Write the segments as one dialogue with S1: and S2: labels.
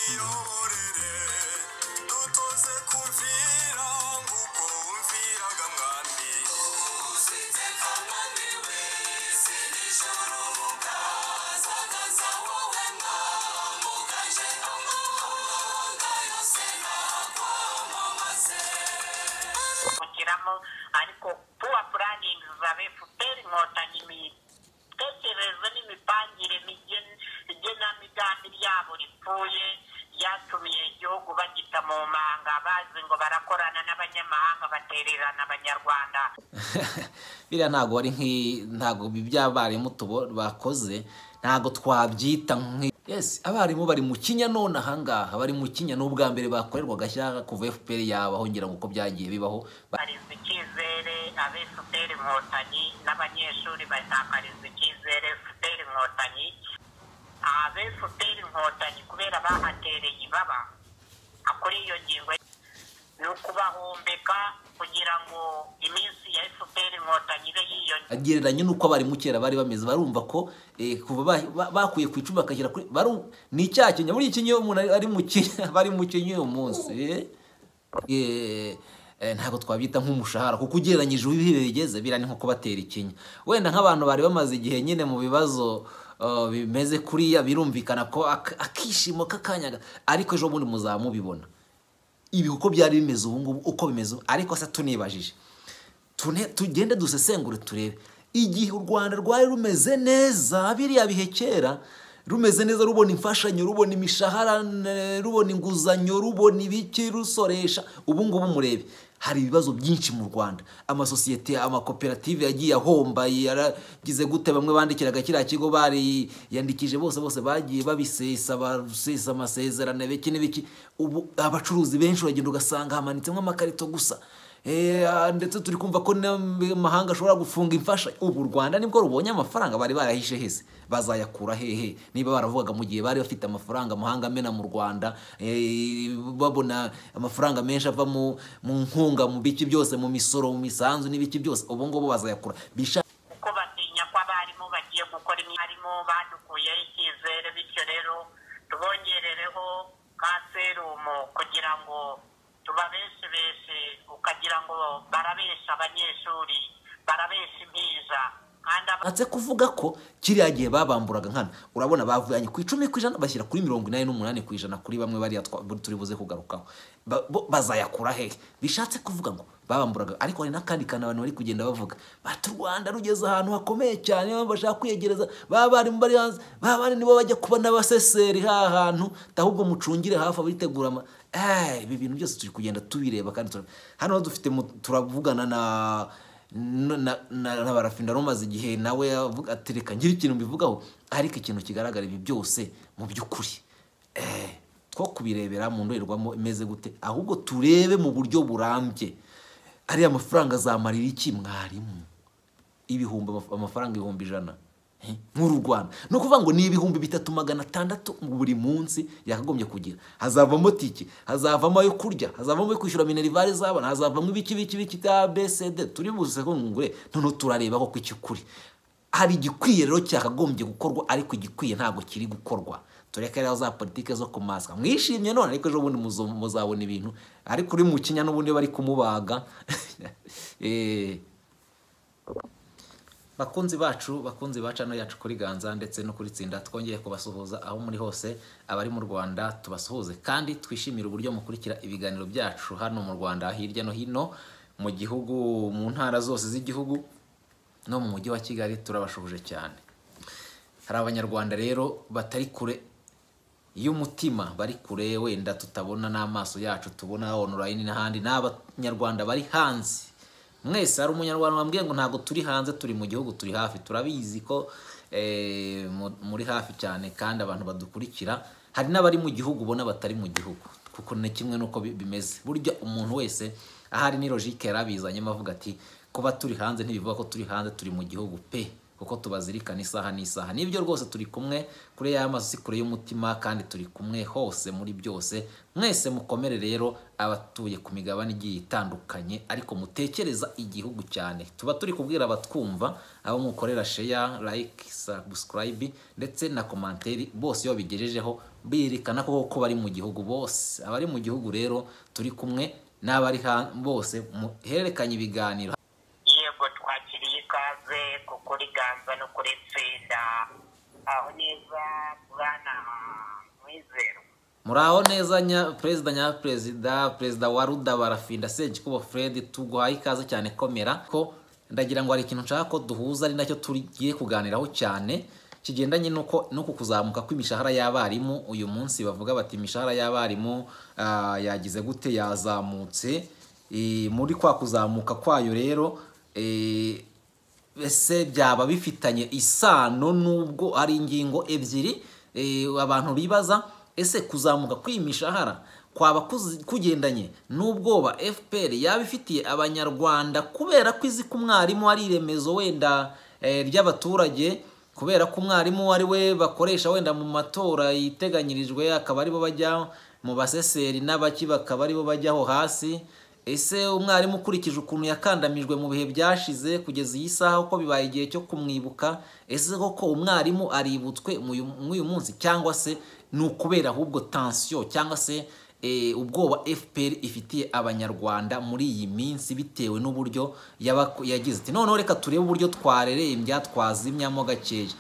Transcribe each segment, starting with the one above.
S1: Miyoborere dutoze kumvira nk'uko wumviraga mwami.
S2: Kugiramo ariko poor planning za FPR Inkotanyi, imitekerereze n'imipangire igenamigambi ryabo ripfuye ryatumiye igihugu bagita mu manga, bazi ngo barakorana n'abanyamahanga, batererana Abanyarwanda.
S3: Biriya ntabwo ari ntabwo by'abarimu bakoze, ntabwo twabyita nk'i. Yes, abarimu bari mu kinya none ahangaha, bari mu kinya. N'ubwa mbere bakorerwa agashya kuva FPR yabaho, ngira ngo uko byagiye bibaho.
S2: Batakariza icyizere abe FPR Inkotanyi, n'abanyeshuri batakariza icyizere FPR Inkotanyi, abe FPR Inkotanyi, kubera bahatereye ibaba kuri iyo ngingo. Ni ukubahumbeka kugira ngo iminsi ya FPR Inkotanyi ibe yiyongera.
S3: Agereranye n'uko abarimu kera bari bameze, barumva ko kuva bakuye ku 10 bakashyira kuri ni icyaha kinya muri iki. Iyo umuntu ari mu kinya, bari mu kinya uyu munsi, ntabwo twabyita nk'umushahara, kuko ugereranyije uko ibihe bigeze, biriya ni nko kubatera ikinya. Wenda nk'abantu bari bamaze igihe nyine mu bibazo bimeze kuriya, birumvikana ko akishimo k'akanya, ariko ejo bundi muzaba mubibona ibi uko byari bimeze, ubu ngubu uko bimeze ubu. Ariko se tunibajije, tugende dusesengure, turebe igihe u Rwanda rwari rumeze neza, biriya bihe kera rumeze neza, rubona imfashanyo, rubona imishahara, rubona inguzanyo, rubona ibiki, rusoresha. Ubu ngubu murebe, hari ibibazo byinshi mu Rwanda. Amasosiyete, amakoperative yagiye ahomba, yaragize gute? Bamwe bandikiraga kiriya kigo bariyandikije, bose bose bagiye babisesa, basesa amasezerano, ibiki n'ibiki. Ubu abacuruzi benshi uragenda ugasanga hamanitsemo amakarito gusa. Ndetse turi kumva ko n'amahanga ashobora gufunga imfashanyo. Ubu u Rwanda nibwo rubonye amafaranga bari barahishe hese, bazayakura hehe niba baravugaga mu gihe bari bafite amafaranga amahanga amena mu Rwanda, babona amafaranga menshi ava mu nkunga, mu biki byose, mu misoro, mu misanzu n'ibiki byose? Ubu ngubu bazayakura bisha
S2: Kuko batinya ko abarimu bagiye gukora imyarimu badukuyeho icyizere, bityo rero tubongerereho ka serumu kugira ngo tubabeshe, ukagira ngo barabesha abanyeshuri, barabesha impinja kandi
S3: Atse kuvuga ko kiriya gihe babamburaga nkana. Urabona bavanye ku 10% bashyira kuri 88% kuri bamwe bariya turi buze kugarukaho. Bo bazayakura hehe? Bishatse kuvuga ngo babamburaga. Ariko hari n'akandi kantu abantu bari kugenda bavuga bati u Rwanda rugeze ahantu hakomeye cyane, baba bashaka kwiyegereza ba barimu bari hanze, ba bari nibo bajya kuba n'abaseseri ha hantu, ahubwo mucungire hafi abitegura ama ibi bintu byose turi kugenda tubireba. Kandi hano dufite turavugana na Barafinda rumaze igihe, nawe avuga ati reka ngire ikintu mbivugaho. Ariko ikintu kigaragara, ibi byose mu by'ukuri two kubirebera mu ndorerwamo imeze gute? Ahubwo turebe mu buryo burambye, ariya mafaranga azamarira iki mwarimu? Ibihumbi amafaranga 100,000 nk'uru Rwanda, ni ukuvuga ngo ni 3600 buri munsi yakagombye kugira. Hazavamo tike, hazavamo ayo kurya, hazavamo ayo kwishyura minerval z'abana, hazavamo ibiki biki biki bya BCD turi buze ko ngure. Noneho turareba ko ikikuri hari igikwiye rero cyakagombye gukorwa, ariko igikwiye ntabwo kiri gukorwa. Tureke rero za politike zo kumasika. Mwishimye none, ariko ejo bundi muzabona ibintu. Ariko uri mu kinya n'ubundi bari kumubaga. Bakunzi bacu, bakunzi ba channel yacu kuri Ganza ndetse no kuri Tsinda, twongeye kubasuhuza aho muri hose. Abari mu Rwanda tubasuhuze kandi twishimire uburyo mukurikira ibiganiro byacu hano mu Rwanda, hirya no hino mu gihugu, mu ntara zose z'igihugu no mu mujyi wa Kigali, turabashuhuje cyane. Hari Abanyarwanda rero batari kure y'umutima, bari kure wenda tutabona n'amaso yacu, tubona online n'ahandi, n'Abanyarwanda bari hanze mwese. Hari Umunyarwanda wambwiye ngo ntabwo turi hanze, turi mu gihugu, turi hafi. Turabizi ko muri hafi cyane kandi abantu badukurikira, hari n'abari mu gihugu ubona batari mu gihugu, kuko ni kimwe n'uko bimeze. Burya umuntu wese ahari ni logique yarabizanyemo, avuga ati kuba turi hanze ntibivuga ko turi hanze, turi mu gihugu pe. kuko tubazirikana isaha n'isaha. Nibyo rwose turi kumwe kure y'amaso si kure y'umutima, kandi turi kumwe hose muri byose. Mwese mukomere rero abatuye ku migabane igiye itandukanye, ariko mutekereza igihugu cyane. Tuba turi kubwira abatwumva, abo mukorera share, like, subscribe ndetse na commentaire, bose iyo bigejejeho birekana ko bari mu gihugu bose. Abari mu gihugu rero turi kumwe n'abari bose muhererekanye ibiganiro.
S2: Yego, twakiriye ikaze kuri Ganza no kuri Tsinda. Aho neza bwana Mwizero?
S3: Muraho neza perezida nyaperezida, perezida wa Ruda Barafinda Sekikubo Fred, tuguhaye ikaze cyane. Komera. Ko ndagira ngo hari ikintu nshaka ko duhuza, ari nacyo tugiye kuganiraho cyane, kigendanye nuko nuko kuzamuka kw'imishahara y'abarimu. Uyu munsi bavuga bati imishahara y'abarimu yagize gute, yazamutse. Muri kwa kuzamuka kwayo rero, ese byaba bifitanye isano, nubwo ari ingingo ebyiri abantu bibaza? Ese kuzamuka kw'iyi mishahara kwaba kugendanye n'ubwoba FPR yaba ifitiye abanyarwanda, kubera ko izi ko umwarimu ari iremezo wenda ry'abaturage, kubera ko umwarimu ari we bakoresha wenda mu matora yiteganyirijwe, akaba aribo bajya mu baseseri n'abaki, bakaba aribo bajyaho hasi? Ese umwarimu, ukurikije ukuntu yakandamijwe mu bihe byashize kugeza iyi saha, uko bibaye igihe cyo kumwibuka, ese koko umwarimu aributswe mw'uyu munsi, cyangwa se ni ukubera ahubwo tension cyangwa se ubwoba FPR ifitiye abanyarwanda muri iyi minsi, bitewe n'uburyo yagize ati noneho reka turebe uburyo twarerembya, twazimyamo gakeya,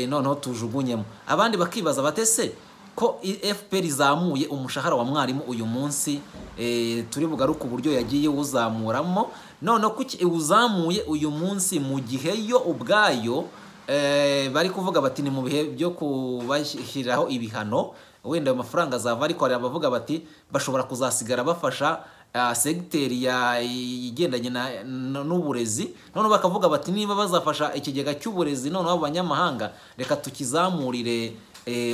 S3: noneho tujugunyemo? Abandi bakibaza bate se ko FPR izamuye umushahara wa mwarimu uyu munsi, turi bugaruke uburyo yagiye wuzamuramo, noneho kuki iwuzamuye uyu munsi mu gihe yo ubwayo bari kuvuga bati ni mu bihe byo kubashyiriraho ibihano, wenda ayo mafaranga azava? Ariko hari abavuga bati bashobora kuzasigara bafasha segiteri igendanye n'uburezi, noneho bakavuga bati niba bazafasha ikigega cy'uburezi, noneho abo banyamahanga reka tukizamurire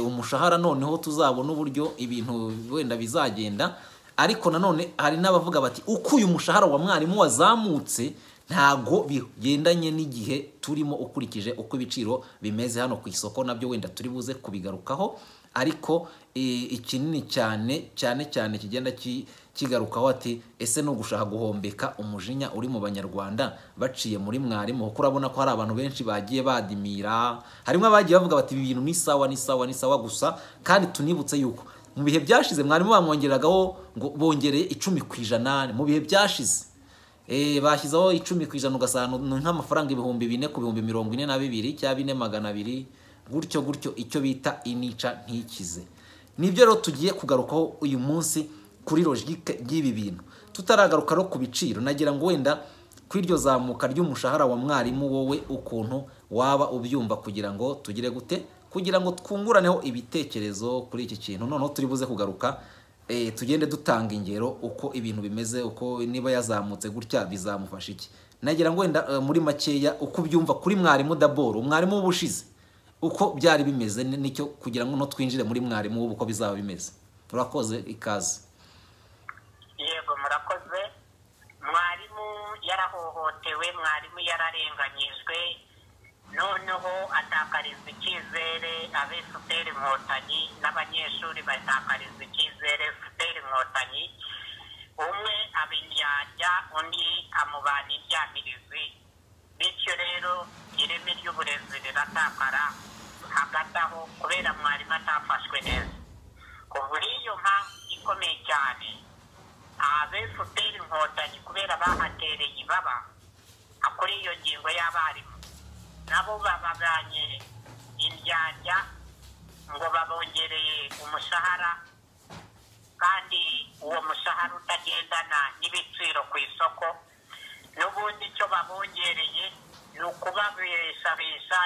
S3: umushahara, noneho tuzabona uburyo ibintu wenda bizagenda. Ariko nanone hari n'abavuga bati uko uyu mushahara wa mwarimu wazamutse ntago bigendanye n'igihe turimo, ukurikije uko ibiciro bimeze hano ku isoko. Nabyo wenda turi buze kubigarukaho, ariko ikinini cyane cyane cyane kigenda kigarukaho ati ese ni ugushaka guhombeka umujinya uri mu banyarwanda baciye muri mwarimu? Kuko urabona ko hari abantu benshi bagiye badimira, harimo abagiye bavuga bati ibi bintu ni sawa, ni sawa, ni sawa gusa. Kandi tunibutse yuko mu bihe byashize mwarimu bamwongeragaho ngo bongereye 10% mu bihe byashize. Bashyizeho 10%, ugasanga ni nk'amafaranga 4000 ku 42,000 cyangwa 4,200, gutyo gutyo, icyo bita inica ntikize. Nibyo rero tugiye kugarukaho uyu munsi kuri logique y'ibi bintu. Tutaragaruka no ku biciro, nagira ngo wenda ku iryo zamuka ry'umushahara wa mwarimu, wowe ukuntu waba ubyumva, kugira ngo tugire gute, kugira ngo twunguraneho ibitekerezo kuri iki kintu. Noneho turi buze kugaruka, tugende dutanga ingero uko ibintu bimeze, uko niba yazamutse gutya bizamufasha iki. Nagira ngo wenda muri makeya uko ubyumva kuri mwarimu, d'abord umwarimu w'ubushize uko byari bimeze nicyo, kugira ngo no twinjire muri mwarimu w'ubu uko bizaba bimeze. Urakoze, ikaze.
S2: Yego, murakoze. Mwarimu yarahohotewe, mwarimu yararenganyijwe, noneho atakariza icyizere abe FPR Inkotanyi, n'abanyeshuri batakariza icyizere FPR Inkotanyi. Umwe aba indyarya, undi amubana indyamirizi, bityo rero ireme ry'uburezi riratakara hagati aho kubera mwarimu atafashwe neza. Kuva iyo mpamvu ikomeye cyane, abe FPR Inkotanyi kubera bahatereye ibaba kuri iyo ngingo y'abarimu, nabo bababanye indyarya ngo babongereye umushahara, kandi uwo mushahara utagendana n'ibiciro ku isoko. N'ubundi icyo babongereye ni ukubabeshabesha,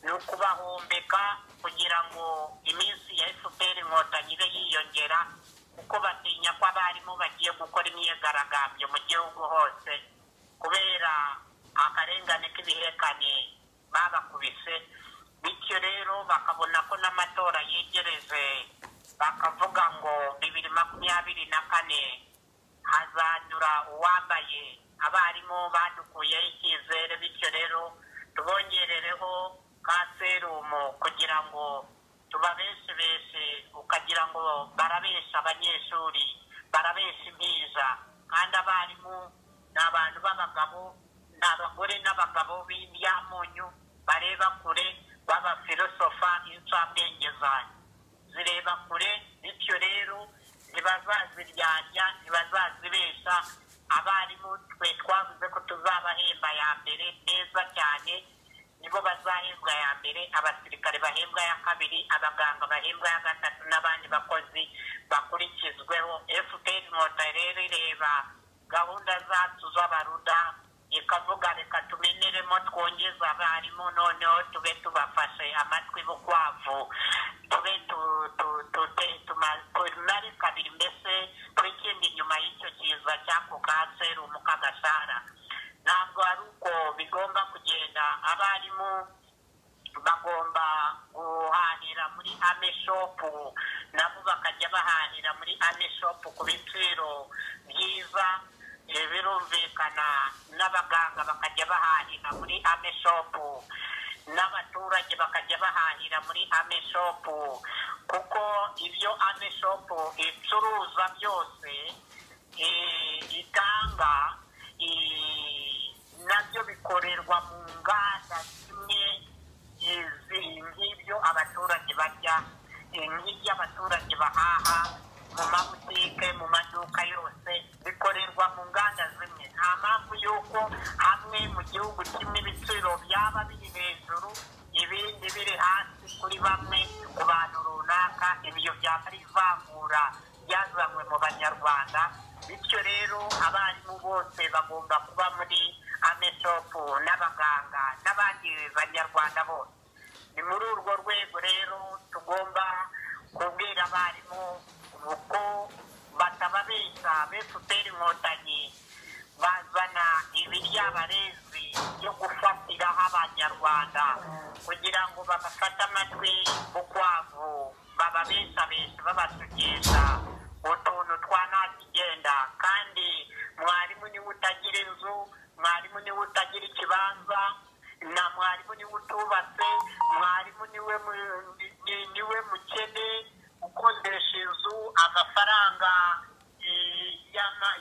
S2: ni ukubahombeka kugira ngo iminsi ya FPR Inkotanyi ibe yiyongera, kuko batinya ko abarimu bagiye gukora imyigaragambyo mu gihugu hose kubera akarengane k'ibihekane babakubise. Bityo rero bakabona ko n'amatora yegereje, bakavuga ngo 2024 hazanyura uwambaye abarimu badukuyeho icyizere, bityo rero Tubongerereho ka serumu kugira ngo tubabesebese, ukagira ngo barabesha abanyeshuri, barabesha impinja. Kandi abarimu ni abantu b'abagabo, ni abagore n'abagabo b'indyamunyu bareba kure, b'abafilosofa, incabwenge zanyu zireba kure. Bityo rero ntibazaziryarya, ntibazazibesha. Abarimu twe twavuze ko tuzabahemba ya mbere neza cyane, nibo bazahembwa ya mbere, abasirikare bahembwa ya kabiri, abaganga bahembwa ya gatatu, n'abandi bakozi bakurikizweho. FPR Inkotanyi rero ireba gahunda zacu z'abaruda, ikavuga reka tumeneremo twongeze abarimu, noneho tube tubafashe amatwi bukwavu, tube tumare kabiri, mbese twikindi inyuma y'icyo kiza cy'ako ka serumu k'agashara. Ntabwo ari uko bigomba kugenda. Abarimu bagomba guhahira muri Army Shop, nabo bakajya bahahira muri Army Shop ku biciro byiza, birumvikana. N'abaganga bakajya bahahira muri Army Shop, n'abaturage bakajya bahahira muri Army Shop, kuko ibyo Army Shop icuruza byose itanga nabyo bikorerwa mu nganda zimwe nk'ibyo abaturage barya, nk'ibyo abaturage bahaha mu mabutike, mu maduka yose, bikorerwa mu nganda zimwe. Nta mpamvu y'uko hamwe mu gihugu kimwe ibiciro byaba biri hejuru, ibindi biri hasi kuri bamwe, ku bantu runaka. Ibyo byaba ari ivangura ryazanywe mu Banyarwanda. Bityo rero abarimu bose bagomba kuba muri Army Shop, n'abaganga n'abandi Banyarwanda bose. Ni muri urwo rwego rero tugomba kubwira abarimu uko batababesha. FPR Inkotanyi bazana ibiryabarezi byo gufatiraho Abanyarwanda kugira ngo babafate amatwi bukwavu, bababeshabesha, babasukisha utuntu twa ntakigenda. Kandi mwarimu niwe utagira inzu, mwarimu niwe utagira ikibanza, na mwarimu niwe utubatse, mwarimu niwe mukene ukodesha inzu. Amafaranga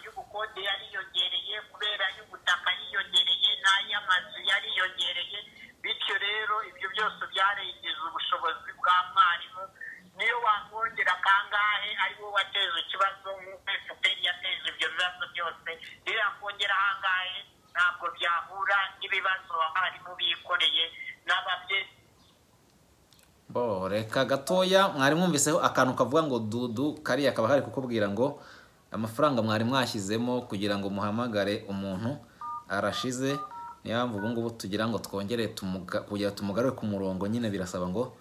S2: y'ubukode yariyongereye kubera y'ubutaka yiyongereye, n'ay'amazu yariyongereye. Bityo rero ibyo byose byarengeje ubushobozi bwa mwarimu. Niyo wamwongera kangahe ari we wateje ikibazo, nk'uko FPR yateje ibyo bibazo byose, niyo yakongera ahangahe ntabwo byahura n'ibibazo abarimu bikoreye n'ababyeyi.
S3: Bo reka gatoya, mwari mwumviseho akantu kavuga ngo dudu, kariya kaba kari kukubwira ngo amafaranga mwari mwashyizemo kugira ngo muhamagare umuntu arashize. Niyo mpamvu ubu ngubu tugira ngo twongere kugira tumugarure ku murongo nyine, birasaba ngo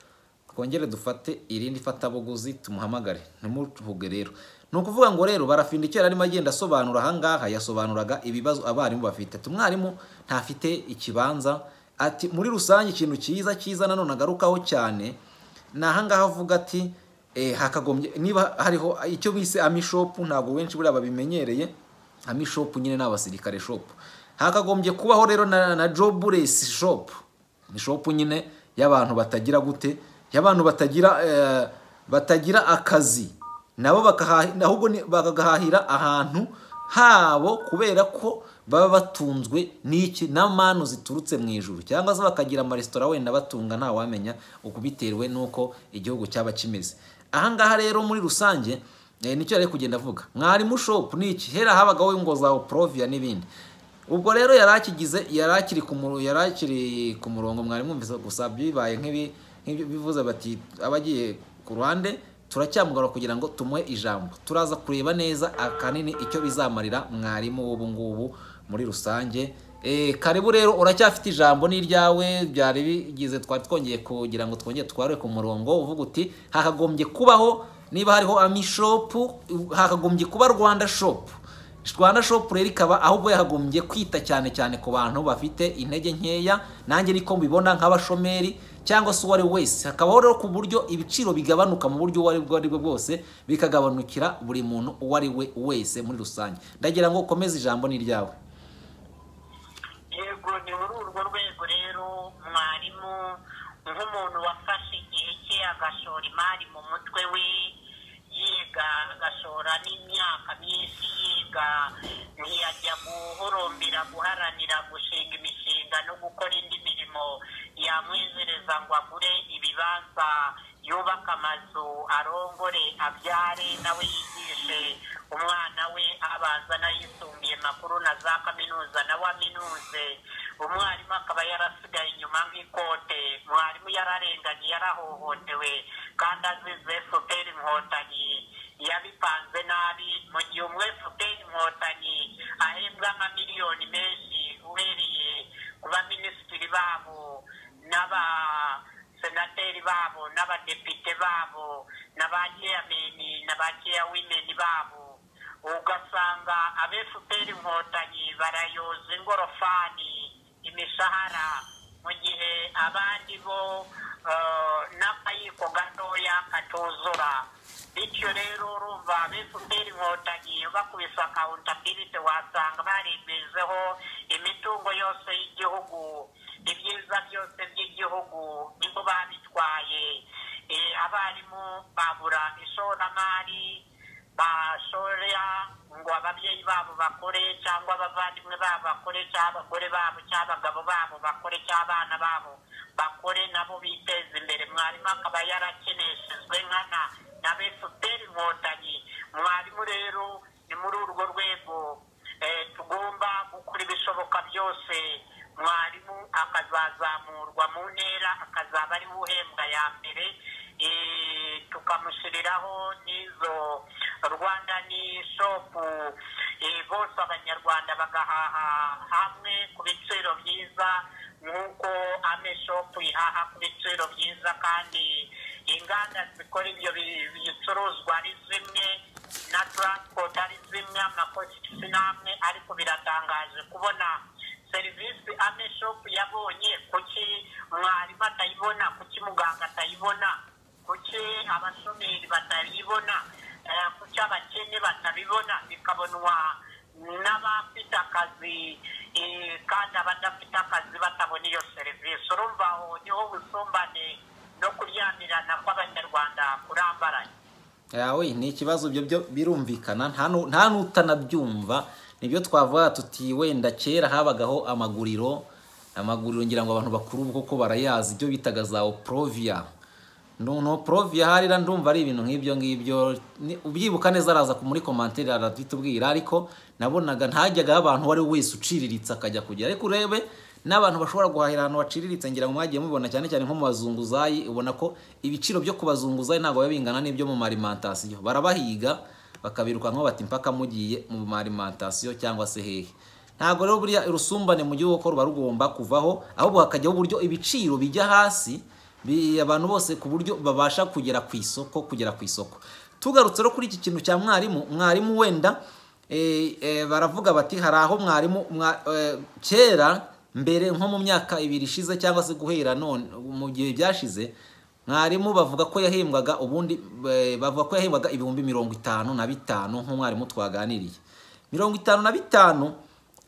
S3: twongere dufate irindi fatabuguzi tumuhamagare. Ntimuvuge rero. Ni ukuvuga ngo rero Barafinda icyo yarimo agenda asobanura ahangaha, yasobanuraga ibibazo abarimu bafite. Umwarimu ntafite ikibanza. Ati muri rusange ikintu cyiza cyiza nanone agarukaho cyane ni ahangaha avuga ati hakagombye niba hariho icyo bise Army Shop, ntabwo benshi buriya babimenyereye. Army Shop nyine ni abasirikare shop. Hakagombye kubaho rero na jobless shop. Ni shop nyine y'abantu batagira gute, y'abantu batagira akazi, nabo ahubwo bakagahahira ahantu habo, kubera ko baba batunzwe n'iki, n'amanu ziturutse mu ijuru, cyangwa se bakagira amaresitora wenda batunga, nta wamenya uko bitewe n'uko igihugu cyaba kimeze. Ahangaha rero muri rusange nicyo yari kugenda avuga. Mwarimu shop ni iki? Hera habagaho ngo za Provia n'ibindi. Ubwo rero yarakigize, yarakiri ku murongo, mwari mwumvise gusa bibaye nk'ibi bivuze bati abagiye ku ruhande turacyamugarura kugira ngo tumuhe ijambo. Turaza kureba neza akanini icyo bizamarira mwarimu w'ubu ngubu muri rusange. Karibu rero, uracyafite ijambo n'iryawe, byari bigize twari twongeye kugira ngo twongere tware ku murongo. Uvuga uti hakagombye kubaho niba hariho Army Shop, hakagombye kuba Rwanda Shop. Rwanda Shop rero ikaba ahubwo yakagombye kwita cyane cyane ku bantu bafite intege nkeya, nanjye niko mbibona nk'abashomeri cyangwa se uwo ari wese. Hakabaho rero ku buryo ibiciro bigabanuka mu buryo uwo ari bwo bwose, bikagabanukira buri muntu uwo ari we wese muri rusange. Ndagira ngo ukomeze, ijambo ni iryawe.
S2: Yego, ni muri urwo rwego rero Nk'umuntu wafashe igihe cye agashora imari mu mutwe we, yiga, agashora n'imyaka myinshi yiga, ntiyajya guhurumbira guharanira gushinga imishinga no gukora indi mirimo yamwinjiriza ngo agure ibibanza, yubake amazu, arongore, abyare, nawe yigishe umwana we abanza n'ayisumbuye, makuru na za kaminuza, nawe aminuze. Umwarimu akaba yarasigaye inyuma nk'ikote. Mwarimu yararenganye, yarahohotewe, kandi azize FPR Inkotanyi yabipanze nabi. Mu gihe umwe FPR Inkotanyi ahembwa amamiliyoni menshi, uhereye ku baminisitiri babo n'abasenateri babo n'abadepite babo na ba chairman na ba chairwomen babo, ugasanga aba FPR Inkotanyi barayoza ingorofani imishahara, mu gihe abandi bo n'akayiko gatoya katuzura. Bityo rero urumva aba FPR Inkotanyi bakubise accountability, wasanga baremezeho imitungo yose y'igihugu, ibyiza byose by'igihugu nibo babitwaye. Abarimu babura ishoramari bashora ngo ababyeyi babo bakore, cyangwa abavandimwe babo bakore, cyangwa abagore babo, cyangwa abagabo babo bakore, cyangwa abana babo bakore, nabo biteze imbere. Mwarimu akaba yarakeneshejwe nkana na FPR Inkotanyi. Mwarimu rero ni muri urwo rwego tugomba gukora ibishoboka byose, mwarimu akazazamurwa mu ntera, akazaba ari uhembwa ya mbere, tukamushyiriraho n'izo Rwanda ni shop, bose Abanyarwanda bagahaha hamwe ku biciro byiza, nk'uko Ame Shop ihaha ku biciro byiza, kandi inganda zikora ibyo bicuruzwa ari zimwe, na transport ari zimwe, amakositisi n'amwe. Ariko biratangaje kubona serivisi Ame Shop yabonye, kuki mwarimu atayibona? Kuki muganga atayibona? Kuki abashomeri batayibona? Kuki abakene batabibona, bikabonwa n'abafite akazi, kandi abadafite akazi batabona iyo serivisi? Urumva aho niho ubusumbane no kuryamirana kw'Abanyarwanda kurambaraye.
S3: Yawe ni ikibazo, ibyo byo birumvikana, nta n'utanabyumva. Nibyo twavuga tuti wenda kera habagaho amaguriro, ngira ngo abantu bakuru koko barayazi, ibyo bitaga za Oprovia. No Provia harira, ndumva ari ibintu nk'ibyo ngibyo. Ubyibuka neza araza muri commentaire aratubwira. Ariko nabonaga ntajyaga abantu wari wese uciriritse akajya kugera, ariko urebe n'abantu bashobora guhahira ahantu baciriritse, ngira ngo mwagiye mubibona cyane cyane nko mu bazunguzayi, ubona ko ibiciro byo ku bazunguzayi ntabwo biba bingana n'ibyo mu alimentation. Barabahiga bakabirukankaho bati mpaka mugiye mu alimentation cyangwa se hehe. Ntabwo rero buriya urusumbane mu gihugu ko ruba rugomba kuvaho, ahubwo hakajyaho uburyo ibiciro bijya hasi, abantu bose ku buryo babasha kugera ku isoko, kugera ku isoko. Tugarutse rero kuri iki kintu cya mwarimu, mwarimu wenda baravuga bati hari aho mwarimu kera mbere nko mu myaka 2 ishize, cyangwa se guhera none mu gihe byashize, mwarimu bavuga ko yahembwaga, ubundi bavuga ko yahembwaga 55,000 nk'umwarimu twaganiriye, 55,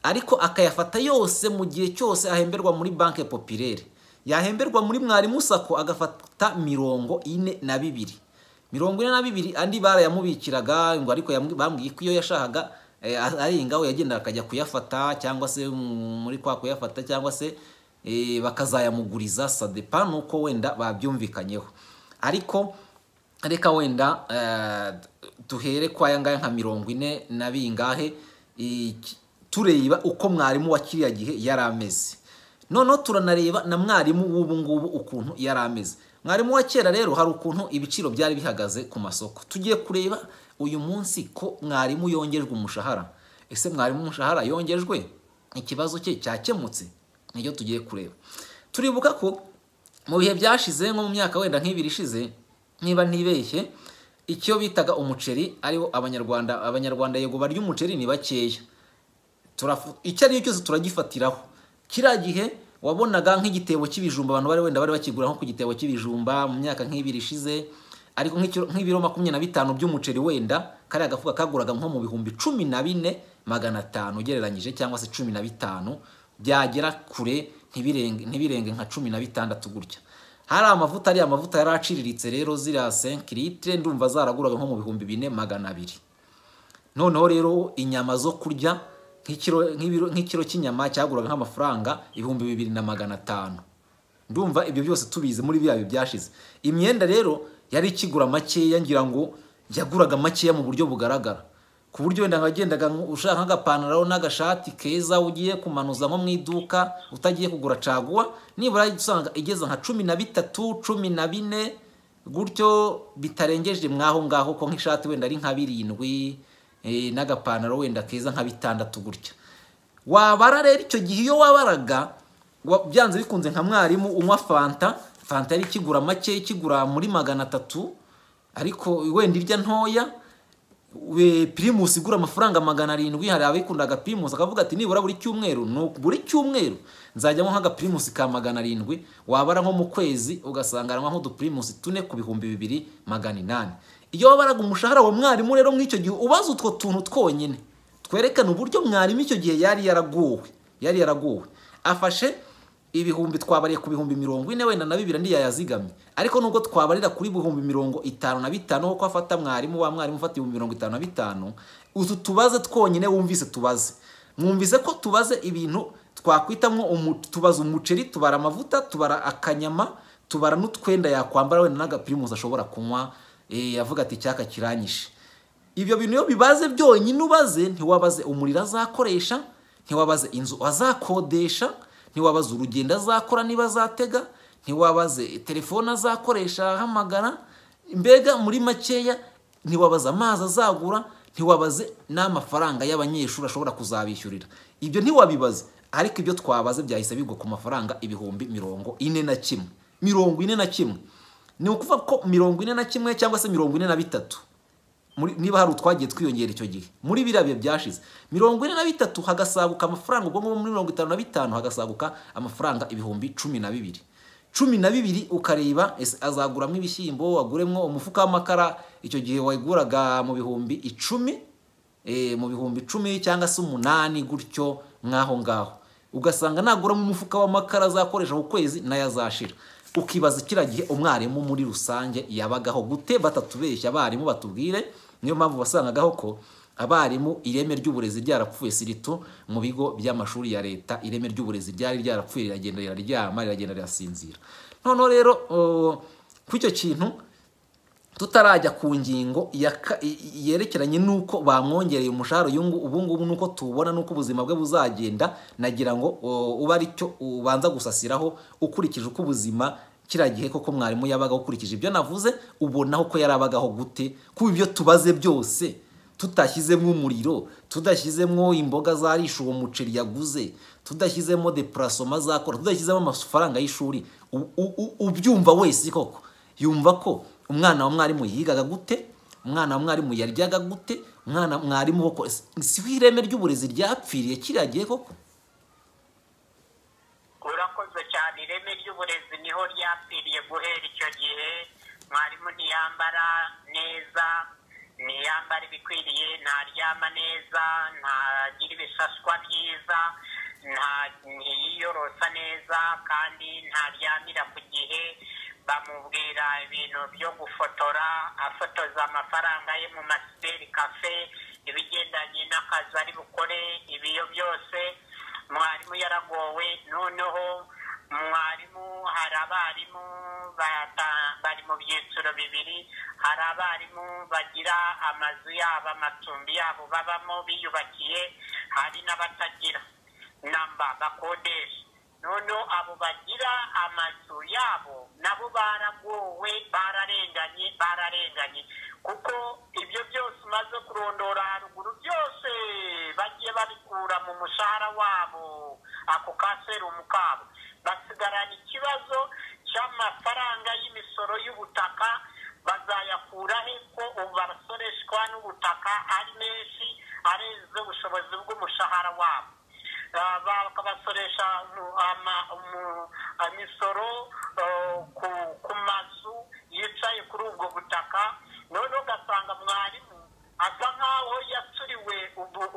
S3: ariko akayafata yose mu gihe cyose ahemberwa muri Banque Populaire. Yahemberwa muri Mwarimu Sacco agafata 42, 42, andi barayamubikiraga ngo, ariko bambwiye ko iyo yashakaga ari ingaho yagenda akajya kuyafata, cyangwa se muri kwa kuyafata, cyangwa se bakazayamuguriza, ça dépend nuko wenda babyumvikanyeho. Ariko reka wenda duhere kwa aya ngaya nka 40 na bingahe, tureba uko mwarimu wa kiriya gihe yari ameze. Noneho turanareba na mwarimu w'ubu ngubu ukuntu yari ameze. Mwarimu wa kera rero hari ukuntu ibiciro byari bihagaze ku masoko. Tugiye kureba uyu munsi ko mwarimu yongejwe umushahara. Ese mwarimu umushahara yongejwe, ikibazo cye cyakemutse? Nicyo tugiye kureba. Turibuka ko mu bihe byashize, nko mu myaka wenda nk'ibiri ishize, niba ntibeshye, icyo bitaga umuceri, ariwo Abanyarwanda yego barya umuceri ni bakeya, icyo ari cyo cyose turagifatiraho. Kiriya gihe wabonaga nk'igitebo cy'ibijumba abantu bari wenda bari bakigura nko ku gitebo cy'ibijumba mu myaka nk'ibiri ishize, ariko nk'ibiro 25 by'umuceri wenda kariya gafuka kaguraga nko mu 14,500 ugereranyije, cyangwa se 15, byagera kure ntibirenge nka 16 gutya. Hari amavuta, ari amavuta yaraciriritse rero, ziriya 5 litre ndumva zaraguraga nko mu 4200. Noneho rero inyama zo kurya nk'ikiro cy'inyama cyaguraga nk'amafaranga 2500. Ndumva ibyo byose tubizi muri bya byashize. Imyenda rero yari ikigura makeya, ngira ngo yaguraga makeya mu buryo bugaragara, ku buryo wenda wagendaga ushaka nk'agapantaro n'agashati keza ugiye kumanuza nko mu iduka utagiye kugura caguwa, nibura usanga igeze nka 13, 14 gutyo, bitarengeje mwaho ngaho, ko nk'ishati wenda ari nka 7 n'agapantaro wenda keza nka 6 gutya. Wabara rero icyo gihe iyo wabaraga byanze bikunze nka mwarimu unywa fanta, fanta yari ikigura make, ikigura muri 300, ariko wenda irya ntoya. Primus igura amafaranga 700. Hari abikundaga Primus akavuga ati nibura buri cyumweru, buri cyumweru nzajyamo nk'aga Primus ka 700. Wabara nko mu kwezi ugasanga aranywa nk'udu Primus 4 ku 2800. Iyo wabaraga umushahara wa mwarimu rero mw'icyo gihe ubaza utwo tuntu twonyine twerekana uburyo mwarimu icyo gihe yari yaraguwe. Afashe ibihumbi twabariye ku 40,000 wenda na 2 ndiyayazigamye, ariko nubwo twabarira kuri 55,000 kuko afata mwarimu wa mwarimu ufata 55,000, utu tubaze twonyine wumvise tubaze, mwumvise ko tubaze ibintu twakwitamwo, tubaza umuceri, tubara amavuta, tubara akanyama, tubara n'utwenda yakwambara wenda n'agapirimusi ashobora kunywa, yavuga ati cyaka kiranyishe. Ibyo bintu iyo bibaze byonyine ubaze, ntiwabaze umuriro azakoresha, ntiwabaze inzu azakodesha, ntiwabaze urugendo azakora niba azatega, ntiwabaze telefone azakoresha ahamagara, mbega muri makeya ntiwabaze amazi azagura, ntiwabaze n'amafaranga y'abanyeshuri ashobora kuzabishyurira. Ibyo ntiwabibaze, ariko ibyo twabaze byahise bigwa ku mafaranga 41,000. 41 ni ukuvuga ko 41 cyangwa se 43, niba hari utwagiye twiyongera icyo gihe muri biriya bihe byashize, 43 hagasaguka amafaranga, ubwo muri 55 hagasaguka amafaranga 12,000. 12 ukareba azaguramo ibishyimbo, aguremo umufuka w'amakara, icyo gihe wayiguraga mu 10,000, mu 10,000 cyangwa se 8 gutyo mwaho ngaho, ugasanga naguramo umufuka w'amakara azakoresha ku kwezi nayo azashira. Ukibaza kira gihe umwarimu muri rusange yabagaho gute? Batatubeshya abarimu batubwire. Niyo mpamvu wasangagaho ko abarimu ireme ry'uburezi ryarapfuye, siritu mu bigo by'amashuri ya leta ireme ry'uburezi ryari ryarapfuye, riragenda riraryama, riragenda rirasinzira. Noneho rero ku icyo kintu tutarajya ku ngingo yerekeranye nuko bamwongereye umushahara ubu ngubu nuko tubona nuko ubuzima bwe buzagenda, nagira ngo uba aricyo ubanza gusasiraho ukurikije uko ubuzima kiriya gihe koko mwarimu yabaga, ukurikije ibyo navuze ubonaho ko yarabagaho gute, kuba ibyo tubaze byose tutashyizemo umuriro, tudashyizemo imboga zarisha uwo muceri yaguze, tudashyizemo deparasoma azakora, tudashyizemo amafaranga y'ishuri, ubyumva wese koko yumva ko umwana wa mwarimu yigaga gute, umwana wa mwarimu yaryaga gute, umwana mwarimu koko si ireme ry'uburezi ryapfiriye kiriya gihe koko?
S2: Urakoze cyane. Ireme ry'uburezi niho ryapfiriye guhera icyo gihe. Mwarimu ntiyambara neza, ntiyambara ibikwiriye, ntaryama neza, ntagira ibisaswa byiza, ntiyiyorosa neza, kandi ntaryamira ku gihe. Bamubwira ibintu byo gufotora, afotoza amafaranga ye mu masiberi kafe, ibigendanye n'akazi ari bukore, ibiyo byose. Mwarimu yaragowe. Noneho mwarimu, hari abarimu bari mu byiciro bibiri. Hari abarimu bagira amazu yabo, amacumbi yabo babamo biyubakiye, hari n'abatagira namba bakodesha. Noneho abo bagira amazu yabo nabo baragowe, bararenganye, kuko ibyo byose umaze kurondora haruguru byose bagiye babikura mu mushahara wabo, ako kaserumu kabo. Basigarana ikibazo cy'amafaranga y'imisoro y'ubutaka, bazayakura he ko ubu basoreshwa n'ubutaka ari menshi arenze ubushobozi bw'umushahara wabo. Bakabasoresha imisoro ku mazu yicaye kuri ubwo butaka. Noneho ugasanga mwarimu asa nkaho yaturiwe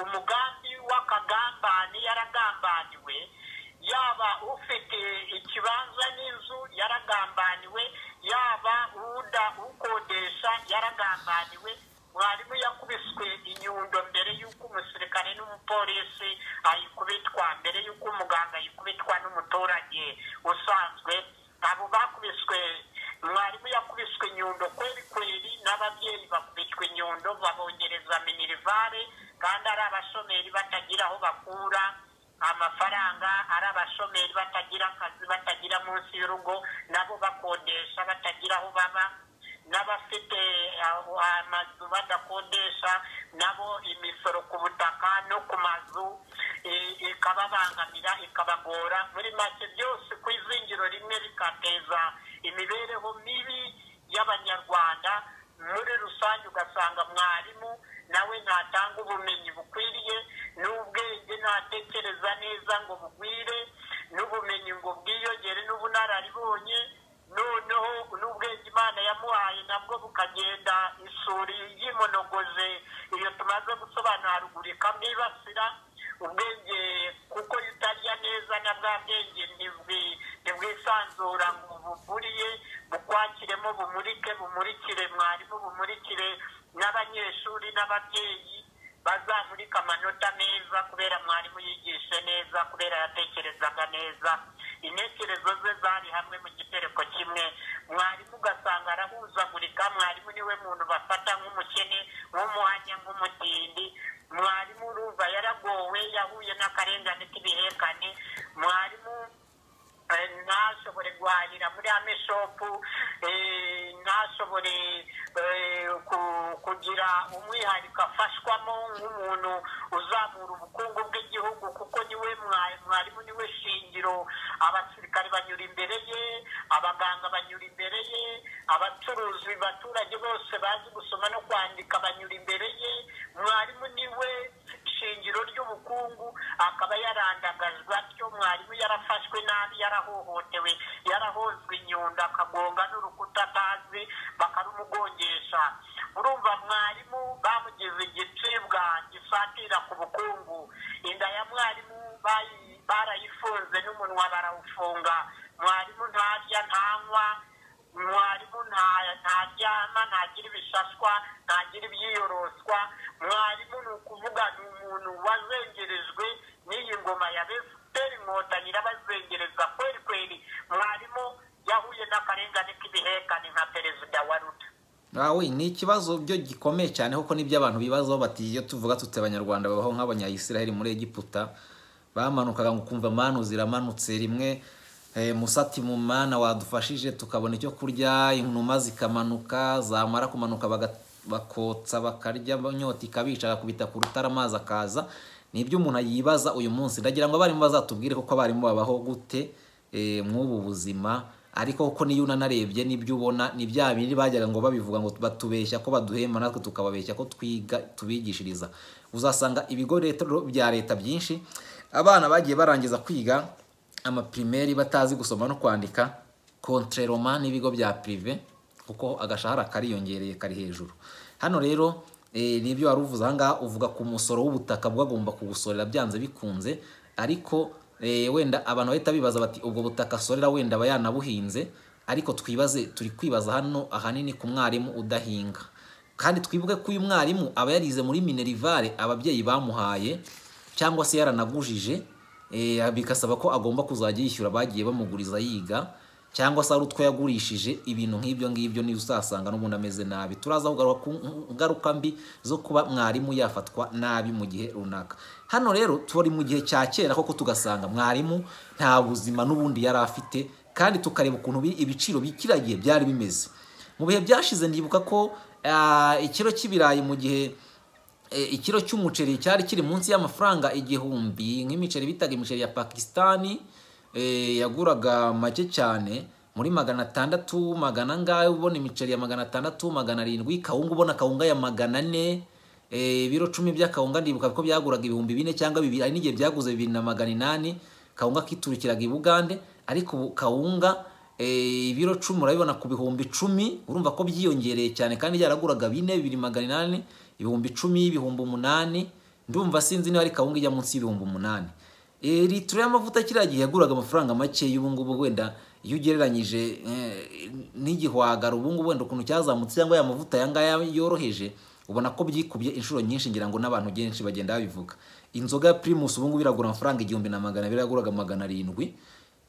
S2: umugambi w'akagambane, yaragambaniwe. Yaba ufite ikibanza n'inzu yaragambaniwe. yaragambaniwe, yaba ukodesha yaragambaniwe. Mwarimu yakubiswe inyundo mbere y'uko umusirikare n'umupolisi ayikubitwa, mbere y'uko umuganga ayikubitwa n'umuturage usanzwe. Abo bakubiswe, mwarimu yakubiswe inyundo kweri kweri, n'ababyeyi bakubitwa inyundo, babongereza minerivare, kandi ari abashomeri batagira aho bakura amafaranga, ari abashomeri batagira akazi, batagira munsi y'urugo, nabo bakodesha batagira aho baba, n'abafite amazu badakodesha nabo imisoro ku butaka no ku mazu ikababangamira, ikabagora. Muri make byose ku izingiro rimwe bikateza imibereho mibi y'Abanyarwanda muri rusange. Ugasanga mwarimu nawe ntatanga ubumenyi bukwiriye, n'ubwenge ntatekereza neza ngo bugwire, n'ubumenyi ngo bwiyongere, n'ubunararibonye, noneho n'ubwenge Imana yamuhaye nabwo bukagenda isuri yimonogoje iyo tumaze gusobanura haruguru ikamwibasira. Ubwenge kuko iyo utarya neza na bwa bwenge ntibwisanzura ngo buburiye bukwakiremo, bumurike, bumurikire mwarimu, bumurikire n'abanyeshuri n'ababyeyi, bazamurika amanota meza kubera mwarimu yigishe neza, kubera yatekerezaga neza, intekerezo ze zari hamwe mu gitereko kimwe. Mwarimu ugasanga arahuzagurika. Mwarimu niwe muntu bafata nk'umukene, nk'umuhanya, nk'umutindi. Mwarimu urumva yaragowe, yahuye n'akarengane k'ibihekane. Mwarimu ntashobore guhahira muri ameshopu, ntashobore kugira umwihariko afashwamo nk'umuntu uzamura ubukungu bw'igihugu, kuko niwe mwarimu niwe shingiro. Abasirikare banyura imbere ye, abaganga banyura imbere ye, abacuruzi, abaturage bose bazi gusoma no kwandika banyura imbere ye. Mwarimu niwe shingiro ry'ubukungu, akaba yarandagajwe atyo. Mwarimu yarafashwe nabi, yarahohotewe, yarahozwe inyundo, akagonga n'urukuta atazi, bakarumugongesha. Urumva mwarimu bamugize igicibwa gisatira ku bukungu. Inda ya mwarimu barayifunze n'umunwa barawufunga. Mwarimu ntarya, ntanywa, mwarimu ntaryama, ntagira ibishashwa, ntagira ibyiyoroswa. Mwarimu ni ukuvuga ni umuntu wazengerejwe n'iyi ngoma ya FPR Inkotanyi, irabazengereza kweri kweri. Mwarimu yahuye n'akarengane k'ibihekane nka perezida wa Ruta.
S3: Ni ikibazo byo gikomeye cyane, kuko nibyo abantu bibazaho bati iyo tuvuga tute Abanyarwanda babaho nk'Abanyayisiraheli muri Egiputa, bamanukaga ngo kumva manu ziramanutse rimwe, Musati mu mana wadufashije tukabona icyo kurya, inuma zikamanuka, zamara kumanuka bakotsa bakarya, inyota ikabica, agakubita ku rutare amazi akaza. Nibyo umuntu yibaza uyu munsi. Ndagira ngo abarimu bazatubwire kuko abarimu babaho gute mw'ubu buzima. Ariko kuko niyo unanarebye nibyo ubona ni bya bindi bajyaga ngo babivuga ngo batubeshya ko baduhema, natwe tukababeshya ko twiga tubigishiriza. Uzasanga ibigo bya leta byinshi abana bagiye barangiza kwiga amaprimeri batazi gusoma no kwandika, contrairement n'ibigo bya prive, kuko agashahara kariyongereye kari hejuru. Hano rero nibyo wari uvuze aha ngaha, uvuga ku musoro w'ubutaka bwagomba kuwusorera byanze bikunze, ariko wenda abantu bahita bibaza bati ubwo butaka asorera wenda aba yanabuhinze. Ariko twibaze, turi kwibaza hano ahanini ku mwarimu udahinga, kandi twibuke ko uyu mwarimu aba yarize muri minerivare ababyeyi bamuhaye, cyangwa se yaranagujije, bikasaba ko agomba kuzajya yishyura bagiye bamuguriza yiga, cyangwa se ari utwo yagurishije, ibintu nk'ibyo ngibyo niyo uzasanga n'ubundi ameze nabi. Turaza kugaruka ku ngaruka mbi zo kuba mwarimu yafatwa nabi mu gihe runaka. Hano rero turi mu gihe cya kera koko, tugasanga mwarimu nta buzima n'ubundi yari afite, kandi tukareba ukuntu ibiciro bikiragiye byari bimeze mu bihe byashize. Ndibuka ko ikiro cy'ibirayi mu gihe ikiro cy'umuceri cyari kiri munsi y'amafaranga 1000, nk'imiceri bitaga imiceri ya Pakistani, yaguraga make cyane muri 600, magana angahe, ubona imiceri ya 600, 700, kawunga ubona kawunga ya 400, ibiro 10 by'akawunga ndibuka ko byaguraga 4000 cyangwa 2000, ari n'igihe byaguze 2800, kawunga kiturukiraga i Bugande. Ariko ubu kawunga ibiro 10 urabibona ku 10,000, urumva ko byiyongereye cyane, kandi byaraguraga 4, 2800, 10,000, 8,000. Ndumva sinzi niba ari kawunga ijya munsi y'8,000. Litiro y'amavuta kiriya gihe yaguraga amafaranga make, y'ubu ngubu wenda Iyo ugereranyije n'igihwagara ubu ngubu wenda ukuntu cyazamutse, cyangwa ya mavuta aya ngaya yoroheje, ubona ko byikubye inshuro nyinshi. Ngira ngo n'abantu benshi bagenda babivuga. Inzoga ya Primus ubu ngubu iragura amafaranga 1200, yaguraga 700.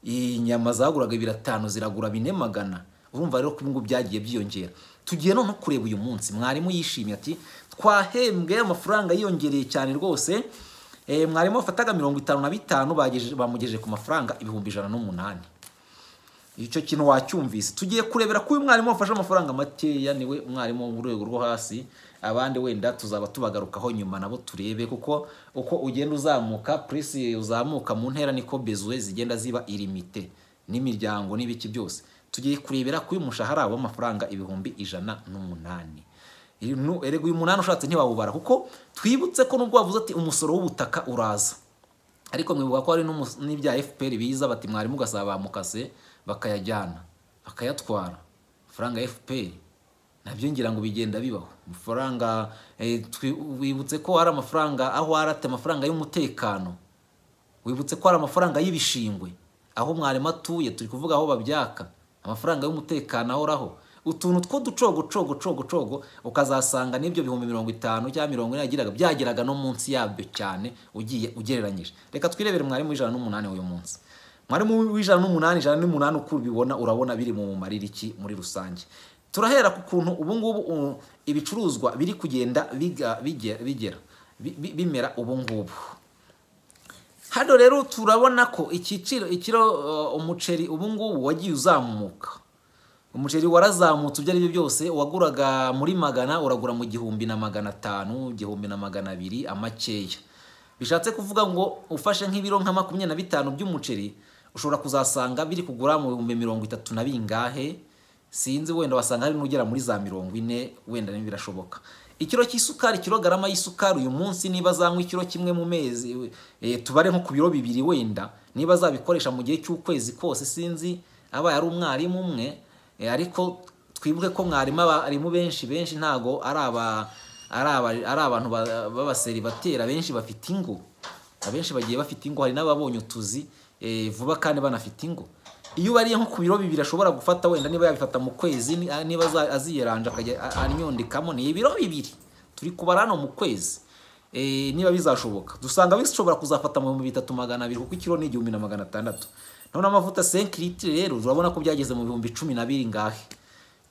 S3: Inyama zaguraga 500 ziragura 400. Urumva rero ko ubu ngubu byagiye byiyongera. Tugiye none kureba uyu munsi mwarimu yishimye ati twahembwe amafaranga yiyongereye cyane rwose. Mwarimu wafataga 55 bamugejeje ku mafaranga 108,000. Icyo kintu wacyumvise. Tugiye kurebera ko uyu mwarimu wafashe amafaranga makeya niwe mwarimu wo mu rwego rwo hasi, abandi wenda tuzaba tubagarukaho nyuma nabo turebe, kuko uko ugenda uzamuka prisi uzamuka mu ntera niko besoins zigenda ziba illimité n'imiryango n'ibiki byose. Tugiye kurebera ko uyu mushahara w'amafaranga 108,000. Erega uyu munani ushatse ntiwawubara, kuko twibutse ko nubwo wavuze ati umusoro w'ubutaka uraza, ariko mwibuka ko hari n'ibya FPR biza bati mwarimu ugasaba bamukase bakayajyana bakayatwara amafaranga ya FPR, nabyo ngira ngo bigenda bibaho. Amafaranga wibutse ko hari amafaranga aho arate amafaranga y'umutekano, wibutse ko hari amafaranga y'ibishingwe aho mwarimu atuye, turi kuvuga aho babyaka, amafaranga y'umutekano ahoraho, utuntu two ducogo cogo cogo cogo, ukazasanga n'ibyo 50,000 cyangwa 40 yagiraga byageraga no munsi yabyo cyane ugiye ugereranyije. Reka twirebere mwarimu w'108 uyu munsi. Mwarimu w'108, 108 uko ubibona urabona biri mu marira iki muri rusange. Turahera ku kuntu ubu ngubu ibicuruzwa biri kugenda bigera bimera ubu ngubu. Hano rero turabona ko ikiciro ikiro umuceri ubu ngubu wagiye uzamuka. Umuceri warazamutse, ibyo ari byo byose waguraga muri 100 uragura mu 1500, 1200 amakeya. Bishatse kuvuga ngo ufashe nk'ibiro nka 25 by'umuceri ushobora kuzasanga biri kugura mu 30,000 na bingahe, sinzi wenda wasanga hari n'ugera muri za 40, wenda ni birashoboka. Ikiro cy'isukari, kilogarama y'isukari uyu munsi niba zanywa ikiro kimwe mu mezi, tubare nko ku biro 2 wenda niba zabikoresha mu gihe cy'ukwezi kose, sinzi aba yari umwarimu umwe, ariko twibuke ko mwarimu abarimu benshi benshi ntago ari abantu b'abaseribatera, benshi bafite ingo, abenshi bagiye bafite ingo, hari n'ababonye utuzi vuba kandi banafite ingo. Iyo bariye nko ku biro 2 ashobora gufata wenda niba yabifata mu kwezi, niba aziyeranja akajya anyondekamo ni ibiro 2 turi kubara hano mu kwezi, niba bizashoboka dusanga bishobora kuzafata mu 3200 kuko ikiro ni 1600. None amavuta 5 litres rero urabona ko byageze mu 12,000 ngahe.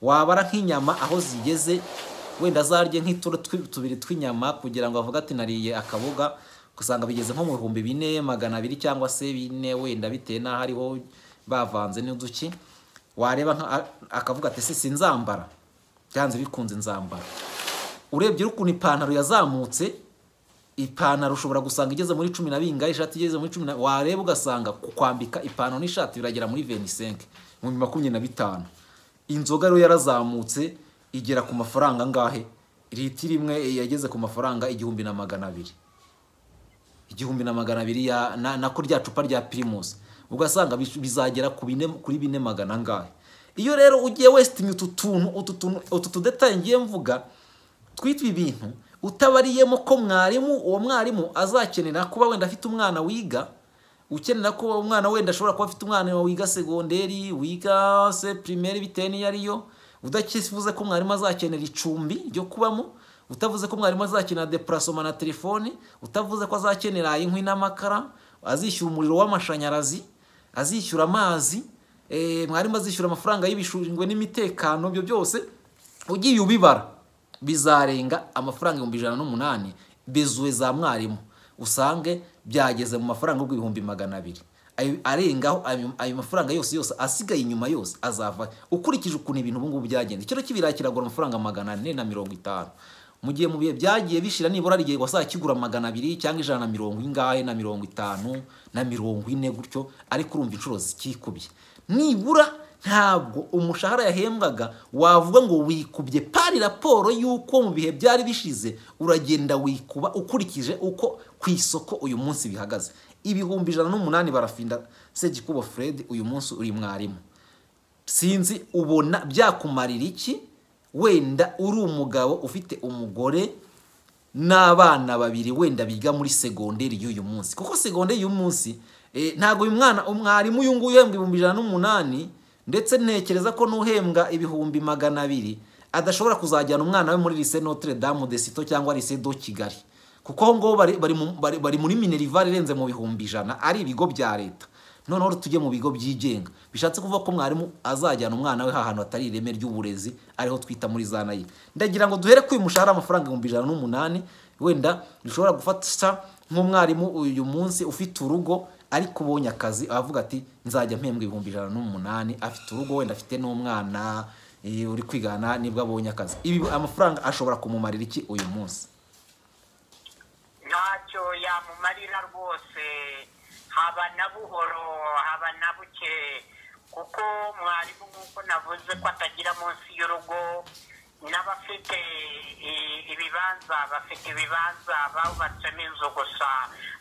S3: Wabara nk'inyama aho zigeze wenda zarye nk'ituro tubiri tw'inyama kugira ngo avuga ati nariye akaboga, usanga bigeze nko mu 4200 cyangwa se 4 wenda bitewe n'aho ariho bavanze n'uduki. Wareba akavuga ati se sinzambara, byanze bikunze nzambara. Urebye ukuntu ipantaro yazamutse, ipantaro ushobora gusanga igeze muri 10 na bingahe, ishati igeze muri 10, wareba ugasanga kukwambika ipantaro n'ishati biragera muri 25, mu 25. Inzoga rero yarazamutse igera ku mafaranga ngahe, litiro imwe yageze ku mafaranga 1200. 1200 ya nako rya cupa rya Primus, ugasanga bizagera ku kuri 400 ngahe. Iyo rero ugiye westimate utu tuntu utu tudetaye ngiye mvuga twitwa ibintu utabariyemo ko mwarimu uwo mwarimu azakenera kuba wenda afite umwana wiga, ukenera ko umwana wenda ashobora kuba afite umwana wiga segonderi, wiga se primaire bitewe n'iyo ariyo, udakivuze ko mwarimu azakenera icumbi ryo kubamo, utavuze ko mwarimu azakenera déplacement na telefone, utavuze ko azakenera inkwi n'amakara, azishyura umuriro w'amashanyarazi, azishyura amazi, mwarimu azishyura amafaranga y'ibishingwe n'imitekano, ibyo byose ugiye ubibara bizarenga amafaranga 108,000 bezuwe za mwarimu, usange byageze mu mafaranga 200,000. Arengaho ayo mafaranga yose yose asigaye inyuma yose azava ukurikije ukuntu ibintu ubu ngubu byagenze. Ikiro cy'ibirayi kiragura amafaranga 450, mu gihe mu bihe byagiye bishira nibura rigiye wasanga kigura 200 cyangwa 150 ingahe na 50 na 40 gutyo, ariko urumva inshuro zikikubye. Nibura ntabwo umushahara yahembwaga wavuga ngo wikubye pari raporo yuko mu bihe byari bishize, uragenda wikuba ukurikije uko ku isoko uyu munsi bihagaze. 108,000 barafinda Segikubo Fred uyu munsi uri mwarimu. Sinzi ubona byakumarira iki wenda uri umugabo ufite umugore n'abana babiri wenda biga muri segonderi y'uyu munsi, kuko segonderi y'uyu munsi Ntago uyu mwana umwarimu uyu nguyu uhembwa 108,000, ndetse ntekereza ko n'uhembwa 200,000 adashobora kuzajyana umwana we muri Lycée Notre Dame de Citeaux cyangwa Lycée de Kigali, kuko aho ngaho bari muri minerval irenze mu 100,000, ari ibigo bya leta. Noneho tujye mu bigo byigenga, bishatse kuvuga ko mwarimu azajyana umwana we ahantu hatari ireme ry'uburezi, ariho twita muri za nayi. Ndagira ngo duhere ku mushahara amafaranga 108,000, wenda bishobora gufasha nk'umwarimu uyu munsi ufite urugo ariko ubonye akazi avuga ati nzajya mpembwa 108,000, afite urugo wenda afite n'umwana uri kwigana, nibwo abonye akazi. Ibi amafaranga ashobora kumumarira iki uyu munsi?
S2: Ntacyo yamumarira rwose, haba na buhoro haba na buke, kuko mwarimu nk'uko navuze ko atagira munsi y'urugo, n'abafite ibibanza bafite ibibanza bubatsemo inzu gusa.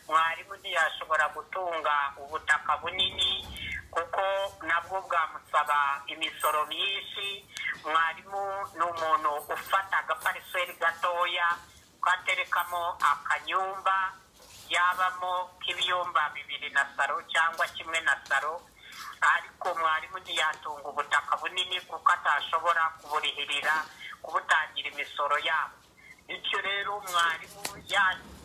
S2: Mwarimu ntiyashobora gutunga ubutaka bunini kuko nabwo bwamusaba imisoro myinshi. Mwarimu ni umuntu ufata agapariseri gatoya katerekamo akanyumba yabamo k'ibyumba 2 na saro cyangwa 1 na saro, ariko mwarimu ntiyatunga ubutaka bunini kuko atashobora kuburihirira kubutangira imisoro yabo. Bityo rero mwarimu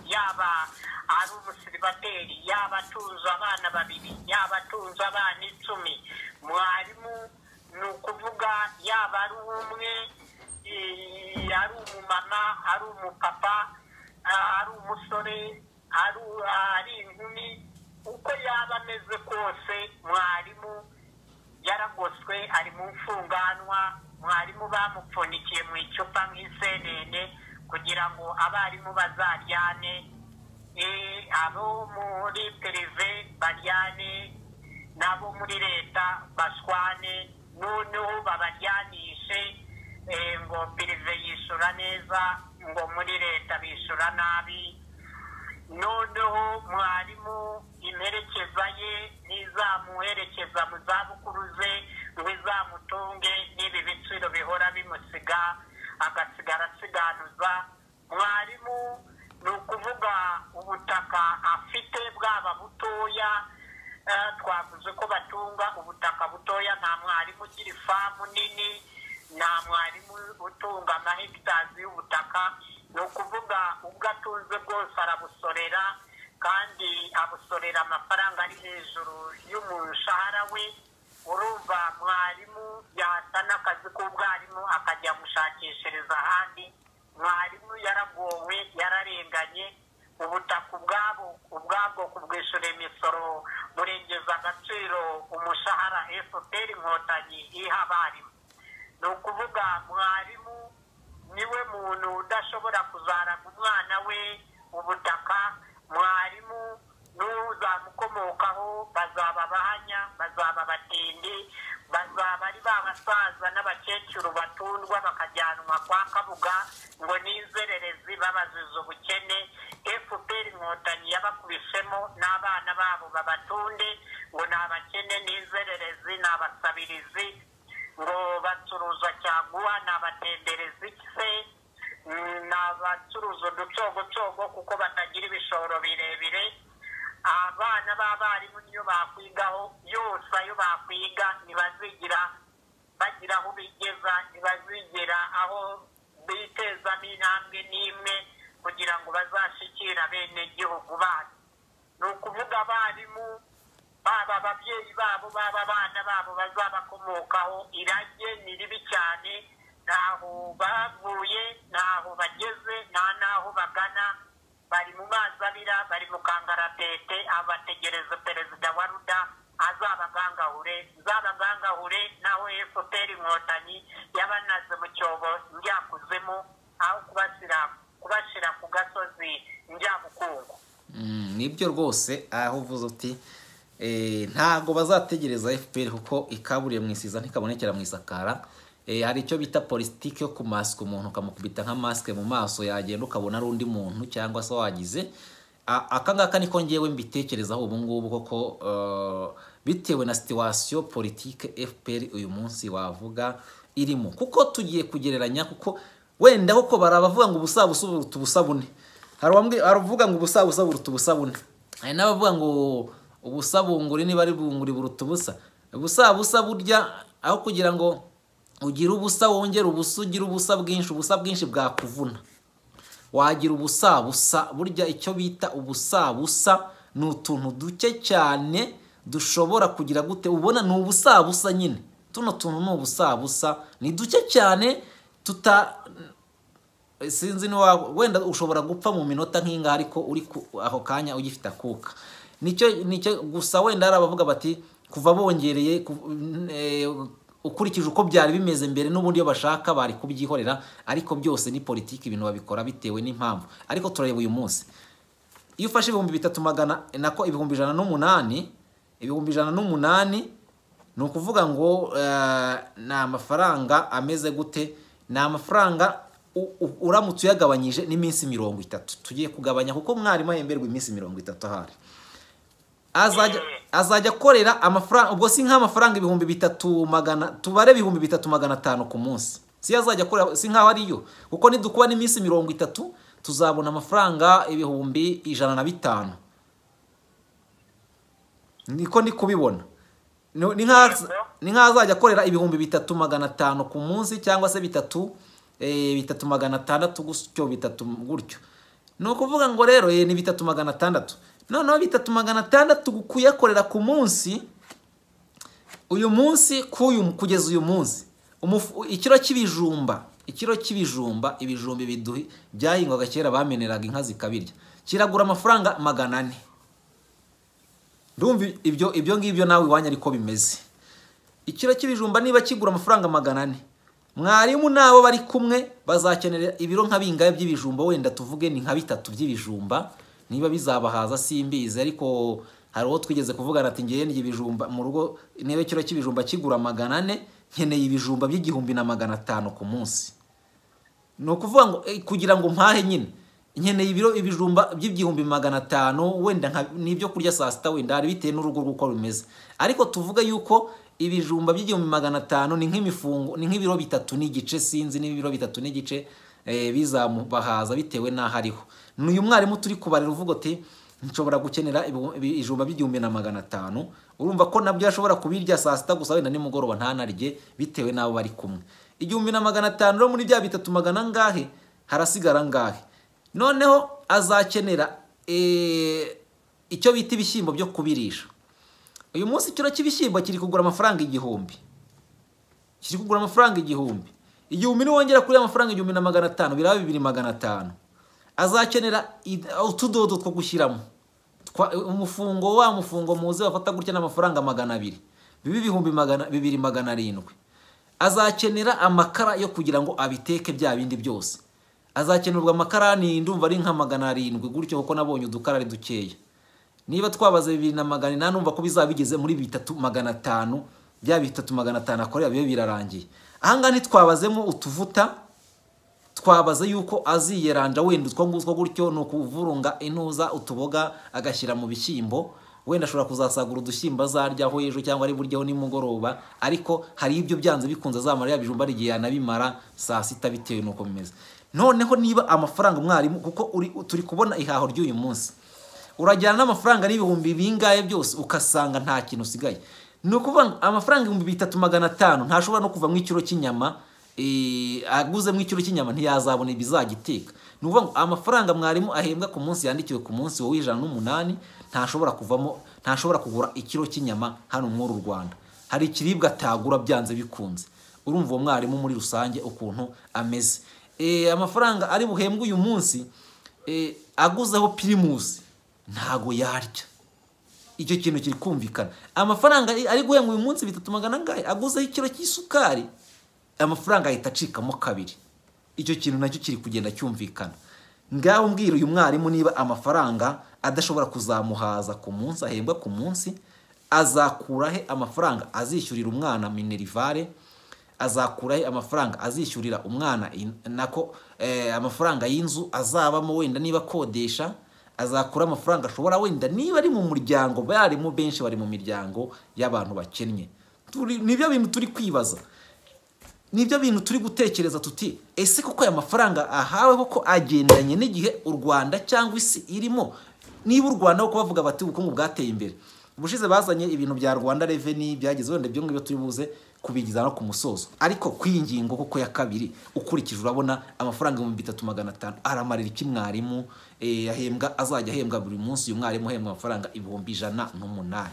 S2: yaba ari umusiribateri, yaba atunze abana 2, yaba atunze abana 10, mwarimu ni ukuvuga yaba ari umwe, ari umumama, ari umupapa, ari umusore, ari inkumi, uko yaba ameze kose mwarimu yaragoswe, ari mu mfunganwa. Mwarimu bamupfundikiye mu icupa nk'isenene kugira ngo abarimu bazaryane, abo muri prive baryane n'abo muri leta bashwane, noneho babaryanishe ngo prive yishura neza, ngo muri leta bishura nabi. Noneho mwarimu imperekeza ye ntizamuherekeza mu zabukuru ze ngo izamutunge n'ibi biciro bihora bimusiga agasigara asiganuza. Mwarimu ni ukuvuga ubutaka afite bwaba butoya, twavuze ko batunga ubutaka butoya, nta mwarimu ugira ifamu nini, nta mwarimu utunga amahegitari y'ubutaka. Ni ukuvuga ubwo atunze bwose arabusorera, kandi abusorera amafaranga ari hejuru y'umushahara we. Urumva mwarimu yasa n'akazi k'ubwarimu akajya gushakishiriza ahandi. Mwarimu yaragowe, yararenganye, ubutaka ubwabwo kubwishyura imisoro burengeza agaciro umushahara FPR Inkotanyi iha abarimu. Ni ukuvuga mwarimu niwe muntu udashobora kuzaraga umwana we ubutaka. Mwarimu n'uzamukomokaho bazaba bahanya, bazaba batindi, bazaba ari ba basaza n'abakecuru batundwa bakajyanwa kwa Kabuga ngo n'inzererezi babaziza ubukene. FPR Inkotanyi yabakubisemo n'abana babo babatunde ngo ni abakene n'inzererezi n'abasabirizi, ngo bacuruza cyaguha n'abatemberezi se n'abacuruza uducogocogo kuko batagira ibishoro birebire. Abana b'abarimu niyo bakwigaho yose ayo bakwiga ntibazigira bagira aho bigeza, ntibazigera aho bitezamo intambwe n'imwe kugira ngo bazashikira bene gihugu bacu. Ni ukuvuga abarimu baba ababyeyi babo, baba abana babo bazabakomokaho, irage ni ribi cyane, ntaho bavuye, ntaho bageze, nta n'aho bagana. Bari mu mazi abira, bari mu kangaratete, abategereza perezida wa RUDA azabagangahure, zabagangahure naho FPR Inkotanyi yabanaze mu cyobo njyakuzemo, aho kubashyira ku gasozi njyabukungu.
S3: Nibyo rwose aho uvuze uti ntago bazategereza FPR kuko ikaburiye mu isiza ntikabonekera mu isakara. Hari icyo bita politike yo kumasika umuntu, ukamukubita nka maske mu maso, yagenda ukabona ari undi muntu cyangwa se wagize aka ngaka. Niko ngewe mbitekerezaho ubu ngubu koko, bitewe na situation politique FPR uyu munsi wavuga irimo, kuko tugiye kugereranya, kuko wenda koko barabavuga ngo ubusabusa buruta ubusabune, hari uvuga ngo ubusabusa buruta ubusabune, hari n'abavuga ngo Ubusa bunguri, niba ari bunguri buruta ubusa. Ubusa busa burya aho kugira ngo ugire ubusa wongere ubusa, ugire ubusa bwinshi, ubusa bwinshi bwakuvuna. Wagira ubusa busa, burya icyo bita ubusa busa ni utuntu duke cyane dushobora kugira gute, ubona ni ubusa busa nyine. Tuno tuntu ni ubusa busa, ni duke cyane tuta sinzi ni wenda ushobora gupfa mu minota nk'ingahe, ariko uri aho kanya ugifite akuka. Nicyo gusa wenda hari abavuga bati kuva bongereye ukurikije uko byari bimeze mbere n'ubundi iyo bashaka bari kubyihorera, ariko byose ni politiki, ibintu babikora bitewe n'impamvu. Ariko turareba uyu munsi, iyo ufashe 3,000 nako 108,000, 108,000 ni ukuvuga ngo ni amafaranga ameze gute? Ni amafaranga uramutse uyagabanyije n'iminsi 30. Tugiye kugabanya kuko mwarimu ahemberwa iminsi 30 ahari. Azajya akorera amafaranga, ubwo si nk'amafaranga 3,000, tubare 3,500 ku munsi. Si azajya akorera, si nkaho ariyo, kuko nidukuba n'iminsi 30 tuzabona amafaranga 105,000. Niko ndi kubibona. Ni nkaho azajya akorera 3,500 ku munsi, cyangwa se 3,600 gutyo, 3 gutyo. Ni ukuvuga ngo rero ni 3,600. Noneho 3,600 kuyakorera ku munsi, uyu munsi kugeza uyu munsi, ikiro cy'ibijumba, ibijumba ibiduhi byahingwaga kera bameneraga inka zikabirya, kiragura amafaranga 400. Ndumva ibyo ngibyo nawe iwanyu ariko bimeze. Ikiro cy'ibijumba niba kigura amafaranga 400, mwarimu nabo bari kumwe bazakenera ibiro nka bingahe by'ibijumba, wenda tuvuge ni nka 3 by'ibijumba, niba bizabahaza simbizi, ariko hari uwo twigeze kuvugana ati ngiye ndya ibijumba mu rugo, niba ikiro cy'ibijumba kigura 400, nkeneye ibijumba by'1,500 ku munsi. Ni ukuvuga ngo kugira ngo mpahe nyine nkeneye ibiro ibijumba by'1,500, wenda n'ibyo kurya saa sita, wenda hari bitewe n'urugo rw'uko rumeze. Ariko tuvuga yuko ibijumba by'1,500 ni nk'imifungo, ni nk'ibiro 3.5, sinzi n'ibiro 3.5 bizamubahaza bitewe n'aho ariho. N'uyu mwarimu turi kubarira uvuga ati nshobora gukenera ibijumba by'1,500, urumva ko nabyo ashobora kubirya saa sita gusa, wenda nimugoroba ntanarye bitewe n'abo bari kumwe. 1,500 rero muri bya 300 angahe harasigara angahe? Noneho azakenera icyo bita ibishyimbo byo kubirisha. Uyu munsi ikiro cy'ibishyimbo kiri kugura amafaranga 1,000. Kiri kugura amafaranga 1,000. 1,000 niwongera kuri amafaranga 1,500 biraba 2,500. Azakenera utudodo two gushyiramo. Umufungo wa mufungo muze bafata gutya n'amafaranga 200. Bibi 2,700. Azakenera amakara yo kugira ngo abiteke bya bindi byose. Azakenerwa amakara ni ndumva ari nka 700 gutyo, kuko nabonye udukara ari dukeya. Niba twabaze 2,800 numva ko bizabigeze muri 3,500, bya 3,500 akorera bibe birarangiye. Aha ngaha ntitwabazemo utuvuta, twabaze yuko aziyeranja wenda utwo ngutwo gutyo, ni ukuvurunga intuza utuboga agashyira mu bishyimbo, wenda ashobora kuzasagura udushyimbo azaryaho ejo cyangwa ari buryeho nimugoroba, ariko hari ibyo byanze bikunze azamara ya bijumba igihe yanabimara saa sita bitewe nuko bimeze. Noneho niba amafaranga umwarimu, kuko turi kubona ihaho ry'uyu munsi, urajyana n'amafaranga n'ibihumbi bingahe byose ukasanga nta kintu usigaye. Ni ukuvuga ngo amafaranga 3,500 ntashobora no kuva mu ikiro cy'inyama, aguze mu ikiro cy'inyama ntiyazabona ibizagiteka. Ni ukuvuga ngo amafaranga mwarimu ahembwa ku munsi yandikiwe ku munsi wa 108 ntashobora kuvamo, ntashobora kugura ikiro cy'inyama hano muri uru Rwanda. Hari ikiribwa atagura byanze bikunze. Urumva uwo mwarimu muri rusange ukuntu ameze. Amafaranga ari buhembwe uyu munsi aguzeho Primus ntago yarya. Icyo kintu kiri kumvikana. Amafaranga ari guhembwa uyu munsi 300 angahe aguzeho ikiro cy'isukari, amafaranga ahita acikamo kabiri. Icyo kintu nacyo kiri kugenda cyumvikana. Ngaho mbwira uyu mwarimu niba amafaranga adashobora kuzamuhaza ku munsi ahembwa ku munsi, azakura he amafaranga azishyurira umwana minerivare, azakura he amafaranga azishyurira umwana nako amafaranga y'inzu azabamo wenda niba akodesha, azakura amafaranga ashobora wenda niba ari mu muryango, barimo benshi bari mu miryango y'abantu bakennye. Nibyo bintu turi kwibaza, nibyo bintu turi gutekereza tuti ese koko aya mafaranga ahawe koko agendanye n'igihe u Rwanda cyangwa isi irimo? Niba u Rwanda koko bavuga bati ubukungu bwateye imbere, Ubushize bazanye ibintu bya Rwanda Revenue byageze, wenda ibyo ngibyo turi buze kubigiza no ku musozo. Ariko ku iyi ngingo koko ya kabiri, ukurikije urabona amafaranga 3500 aramarira iki mwarimu ahembwa, azajya ahembwa buri munsi? Uyu mwarimu uhembwa amafaranga 108,000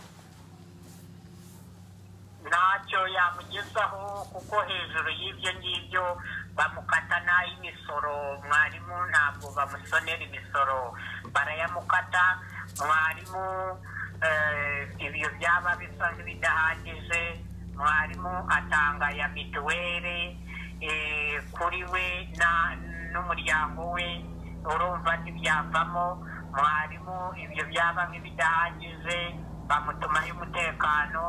S2: Ntacyo yamugezaho, kuko hejuru y'ibyo ngibyo bamukata n'ay'imisoro. Mwarimu ntabwo bamusonera imisoro, barayamukata. Mwarimu ibyo byaba bisa nk'ibidahagije, mwarimu atanga ya mituweli kuri we n'umuryango we, urumva ntibyavamo. Mwarimu ibyo byaba nk'ibidahagije, bamutumaho umutekano,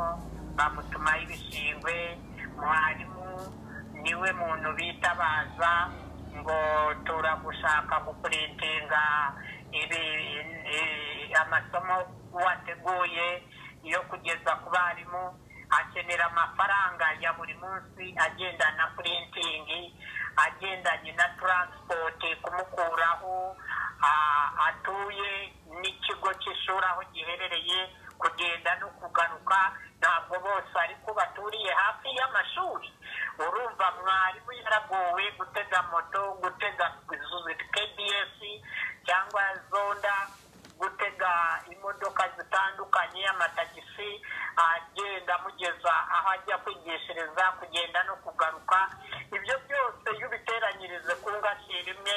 S2: bamutumaho ibishingwe. Mwarimu niwe muntu bitabaza ngo turagushaka gupurintinga ibi amasomo wateguye yo kugeza ku barimu. Akenera amafaranga ya buri munsi agendana na purintingi, agendanye na transport kumukuraho atuye n'ikigo cy'ishuri aho giherereye, kugenda no kugaruka. Ntabwo bose ariko baturiye hafi y'amashuri. Urumva mwarimu yaragowe gutega moto, gutega KBS cyangwa Zonda, gutega imodoka zitandukanye, amatagisi agenda amugeza aho ajya kwigishiriza, kugenda no kugaruka. Ibyo byose iyo ubiteranyirize ku ngashyi rimwe,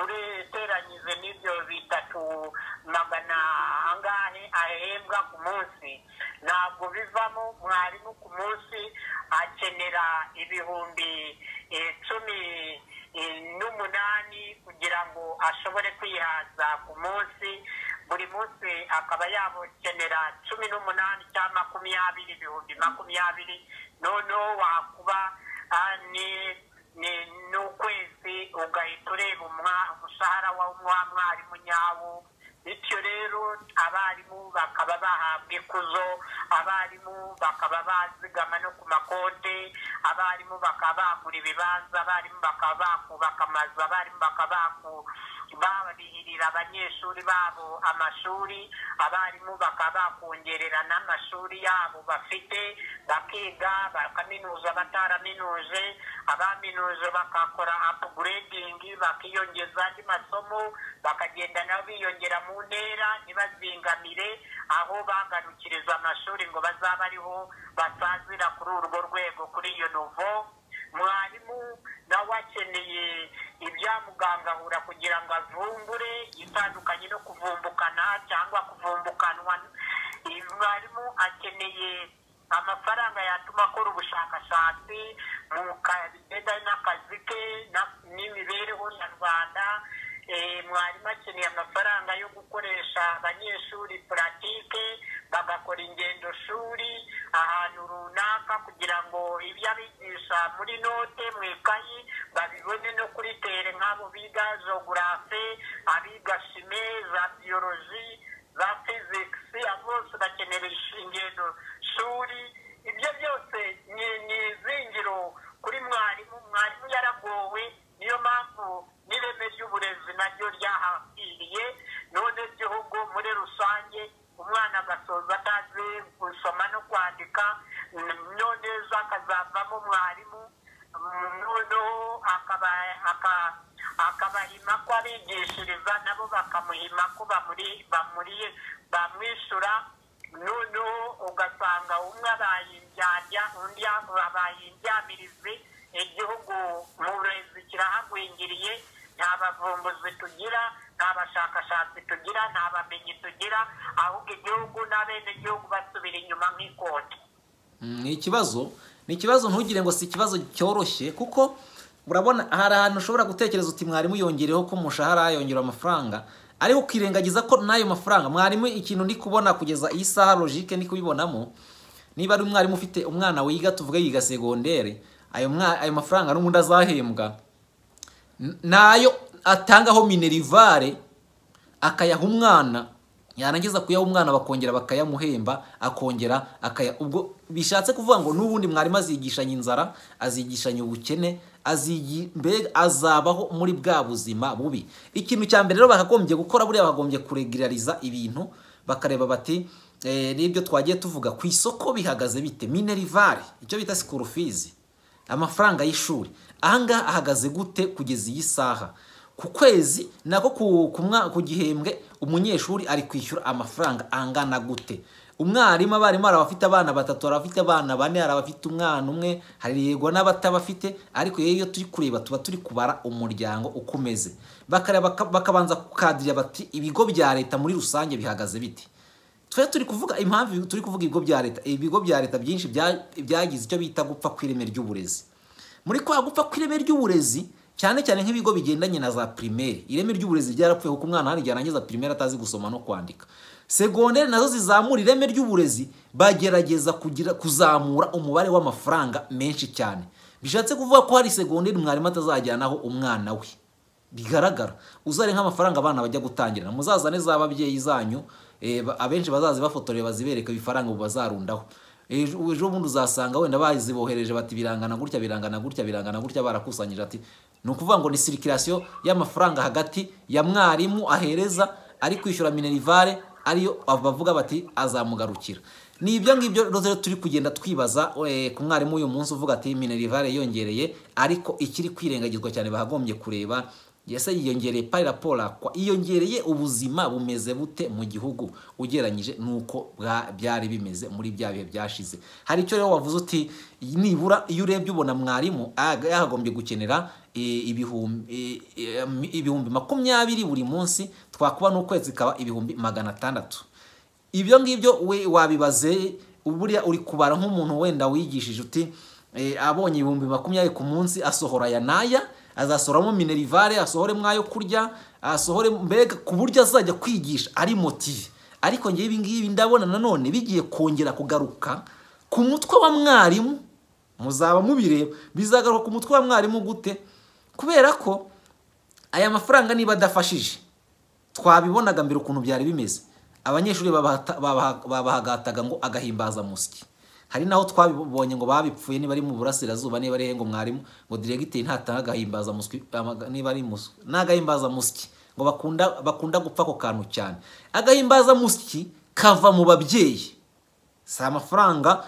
S2: uriteranyije n'ibyo 3 magana angahe ahembwa ku munsi, ntabwo bivamo. Mwarimu ku munsi akenera 18,000 kugira ngo ashobore kwihaza ku munsi. Buri munsi akaba yakenera 18 cyangwa 20, 20,000. Noneho wakuba ni n'ukwezi, ugahita ureba umushahara wa mwarimu nyawo. Bityo rero abarimu bakaba bahabwa ikuzo, abarimu bakaba bazigama no ku makonti, abarimu bakaba bagura ibibanza, abarimu bakaba bakubaka amazu, abarimu bakaba barihirira abanyeshuri babo amashuri, abarimu bakaba bakongerera n'amashuri yabo bafite, bakiga bakaminuza, bataraminuje, abaminuje bakakora upgrading, bakiyongeza andi masomo, bakagenda nabo biyongera mu ntera, ntibazingamire aho bagarukiriza amashuri ngo bazabe ariho basazira kuri urwo rwego, kuri iyo niveau. Mwarimu nawe akeneye ibyamugangahura kugira ngo avumbure, itandukanye no kuvumbukana cyangwa kuvumbukanwa. Mwarimu akeneye amafaranga yatuma akora ubushakashatsi mu bigendanye n'akazi ke n'imibereho nyarwanda. Mwarimu akeneye amafaranga yo gukoresha abanyeshuri pratique, bagakora ingendo shuri ahantu runaka, kugira ngo ibyo abigisha muri note mu ikayi babibone no kuri terrain, nk'abo biga géographie, abiga chimie, za biologie, za physics, abo bose bakenera ingendo shuri. Ibyo byose ni izingiro kuri mwarimu. Mwarimu yaragowe, niyo mpamvu n'ireme ry'uburezi naryo ryahapfiriye. None igihugu muri rusange, umwana agasoza atazi gusoma no kwandika, none ejo akazavamo mwarimu, noneho akabahima ko abigishiriza, nabo bakamuhima ko bamwishyura. Noneho ugasanga umwe abaye indyarya, undi abaye indyamirizi. Igihugu mu burezi kirahagwingiriye. Nta bavumbuzi tugira, nta bashakashatsi tugira, nta bamenyi tugira, ahubwo igihugu n'abenegihugu basubira inyuma nk'ikoti.
S3: Ni ikibazo, ni ikibazo, ntugire ngo si ikibazo cyoroshye, kuko urabona hari ahantu ushobora gutekereza uti mwarimu yongereho ko umushahara, yongera amafaranga, ariko ukirengagiza ko n'ayo mafaranga mwarimu, ikintu ndi kubona kugeza iyi saha, logique ndi kubibonamo, niba ari umwarimu ufite umwana wiga, tuvuge yiga segondere, ayo mafaranga n'ubundi azahembwa nayo atangaho minerval, akayaha umwana, yarangiza kuyaha umwana bakongera bakayamuhemba, akongera akaya. Ubwo bishatse kuvuga ngo n'ubundi mwarimu azigishanya inzara, azigishanya ubukene, azigi mbega azabaho muri bwa buzima bubi. Ikintu cya mbere rero bakagombye gukora, buriya bakagombye kuregulariza ibintu, bakareba bati n'ibyo twagiye tuvuga ku isoko bihagaze bite? Minerval, icyo bita school fees, amafaranga y'ishuri ahangaha ahagaze gute kugeza iyi saha? Ku kwezi nako ku gihembwe umunyeshuri ari kwishyura amafaranga angana gute? Umwarimu, abarimu, hari abafite abana batatu, hari abafite abana bane, hari abafite umwana umwe, hari yego n'abatabafite, ariko iyo turi kureba tuba turi kubara umuryango uko umeze. Bakareba bakabanza kukadira bati ibigo bya leta muri rusange bihagaze bite? Twe turi kuvuga impamvu turi kuvuga ibigo bya leta, ibigo bya leta byinshi byagize icyo bita gupfa kw'ireme ry'uburezi. Muri kwa gupfa kw'ireme ry'uburezi, cyane cyane nk'ibigo bigendanye na za primaire, ireme ry'uburezi ryarapfuye kuko umwana hari igihe arangiza primaire atazi gusoma no kwandika. Secondaire nazo zizamura ireme ry'uburezi, bagerageza kugira kuzamura umubare w'amafaranga menshi cyane. Bishatse kuvuga ko hari secondaire mwarimu atazajyanaho umwana we. Bigaragara uzare nk'amafaranga abana bajya gutangira, muzazane z'ababyeyi zanyu, abenshi bazazi bafotoreye bazibereka ibifaranga ubu bazarundaho. Ejo bundi uzasanga wenda bazibohereje bati birangana gutya, birangana gutya, birangana gutya, barakusanyije ati ni ukuvuga ngo ni circulation y'amafaranga hagati ya mwarimu ahereza ari kwishyura minerivare, ariyo bavuga bati azamugarukira. Ni ibyo ngibyo rero turi kugenda twibaza ku mwarimu uyu munsi uvuga ati minerivare yongereye, ariko ikiri kwirengagizwa cyane bahagombye kureba ese yiyongereye par rapport à quoi, yiyongereye ubuzima bumeze bute mu gihugu ugereranyije nuko byari bimeze muri bya bihe byashize. Hari icyo rero wavuze uti nibura iyo urebye ubona mwarimu yagombye gukenera 20,000 buri munsi, twakuba n'ukwezi kaba 600,000. Ibyo ngibyo we wabibaze, buriya uri kubara nk'umuntu wenda wigishije uti abonye 20,000 ku munsi asohora aya naya, azasoramo minerivare, asohore mwayo kurya, asohore mbega ku buryo azajya kwigisha ari motive. Ariko ngewe ibi ngibi ndabona nanone bigiye kongera kugaruka ku mutwe wa mwarimu. Muzaba mubireba bizagaruka ku mutwe wa mwarimu gute? Kubera ko aya mafaranga niba adafashije, twabibonaga mbere ukuntu byari bimeze, abanyeshuri babahagataga ngo agahimbaza musyi. Hari naho twabibonye ngo babipfuye niba ari mu burasirazuba, niba ari ngo mwarimu ngo diregiteri ntatanga agahimbaza musyi, niba ari musyi nagahimbaza musyi, ngo bakunda gupfa ako kantu cyane. Agahimbaza musyi kava mu babyeyi, si amafaranga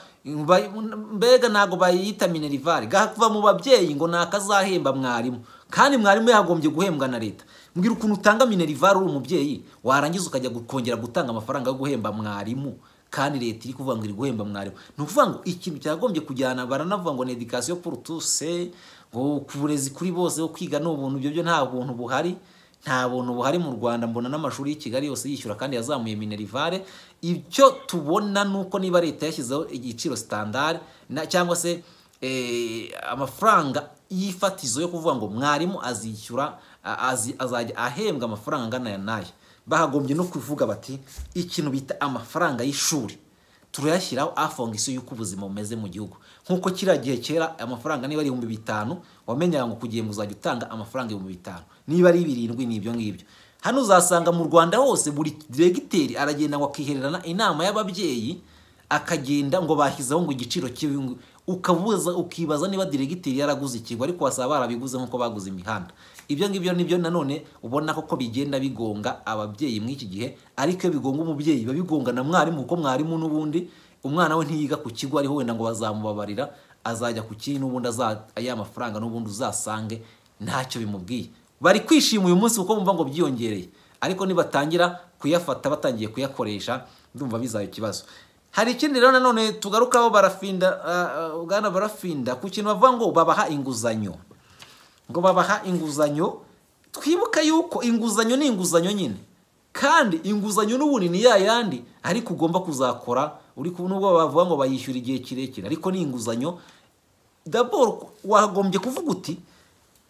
S3: mbega ntago bayita minerivare, gava mu babyeyi ngo nakazahemba mwarimu, kandi mwarimu yagombye guhembwa na leta. Mbwira ukuntu utanga minerivare uri umubyeyi, warangiza ukajya kongera gutanga amafaranga yo guhemba mwarimu, kandi leta iri kuvuga ngo iri guhemba mwarimu. Ni ukuvuga ngo ikintu cyagombye kujyana, baranavuga ngo ni education pour tous, ngo kuburezi kuri bose, kwiga ni ubuntu. Ibyo byo nta buntu buhari, nta buntu buhari mu Rwanda. Mbona n'amashuri y'i Kigali yose yishyura kandi yazamuye minerivare. Icyo tubona nuko niba leta yashyizeho igiciro standard cyangwa se amafaranga y'ifatizo yo kuvuga ngo mwarimu azishyura, azajya ahembwa amafaranga angana ya naya, bahagombye no kuvuga bati ikintu bita amafaranga y'ishuri turayashyiraho afongisiyo y'uko ubuzima bumeze mu gihugu. Nk'uko kiriya gihe kera amafaranga niba ari 5,000 wamenyaga ngo kugiye muzajya utanga amafaranga 5,000, niba ari 7 ni ibyo ngibyo. Hano uzasanga mu Rwanda hose buri diregiteri aragenda ngo akihererana inama y'ababyeyi, akagenda ngo bashyizeho ngo igiciro cy'ibingu, ukabuza ukibaza niba diregiteri yaraguze ikigo, ariko wasaba barabiguze nkuko baguze imihanda. Ibyo ngibyo nibyo nanone ubona koko bigenda bigonga ababyeyi muri iki gihe, ariko iyo bigonga umubyeyi babigonga na mwarimu, kuko mwarimu n'ubundi umwana we ntiyiga ku kigo ariho wenda ngo bazamubabarira, azajya ku kindi n'ubundi aya mafaranga n'ubundi uzasange ntacyo bimubwiye. Bari kwishima uyu munsi kuko bumva ngo byiyongereye, ariko nibatangira kuyafata batangiye kuyakoresha ndumva bizaba ikibazo. Hari ikindi rero nanone tugarukaho, barafinda bwana barafinda ku kintu bavuga ngo babaha inguzanyo, ngo babaha inguzanyo. Twibuka yuko inguzanyo ni inguzanyo nyine, kandi inguzanyo n'ubundi ni ya yandi ariko ugomba kuzakora uri nubwo bavuga ngo bayishyura igihe kirekire, ariko ni inguzanyo. D'abord wagombye kuvuga uti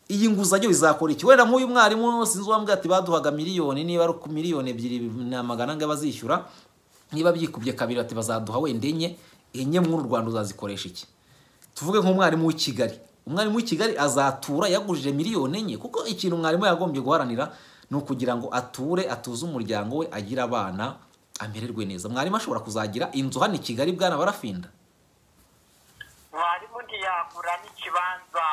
S3: iyi nguzanyo izakora iki? Wenda nk'uyu mwarimu sinzi uwambwira ati baduhaga miliyoni, niba ari ku 2,200,000 ngo bazishyura, niba byikubye kabiri ati bazaduha wenda enye muri Rwanda uzazikoresha iki? Tuvuge nk'umwarimu w'i Kigali, umwarimu w'i Kigali azatura yagujije 4,000,000, kuko ikintu mwarimu yagombye guharanira ni ukugira ngo ature, atuze umuryango we, agire abana, amererwe neza. Mwarimu ashobora kuzagira inzu hano i Kigali bwana barafinda?
S2: Mwarimu ntiyagura n'ikibanza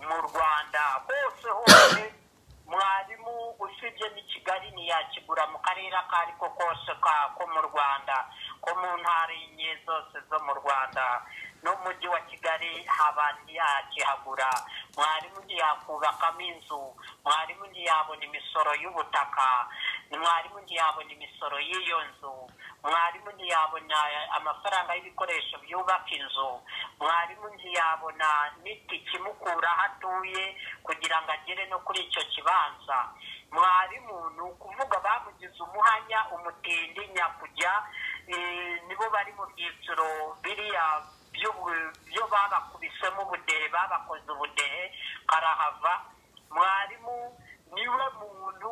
S2: mu Rwanda hose hose. Mwarimu usibye n'i Kigali ntiyakigura mu karere ako ariko kose ko mu Rwanda. ntara enye zose zo mu Rwanda n'umujyi wa Kigali haba ntiyakihagura. Mwarimu ntiyakubakamo inzu, mwarimu ntiyabona imisoro y'ubutaka, mwarimu ntiyabona imisoro y'iyo nzu, mwarimu ntiyabona amafaranga y'ibikoresho byubaka inzu, mwarimu ntiyabona n'itike imukura aho atuye kugira ngo agere no kuri icyo kibanza. Mwarimu ni ukuvuga bamugize umuhanya, umutindi, nyakujya, nibo bari mu byiciro biriya byo babakubisemo ubudehe, babakoze ubudehe karahava. Mwarimu niwe muntu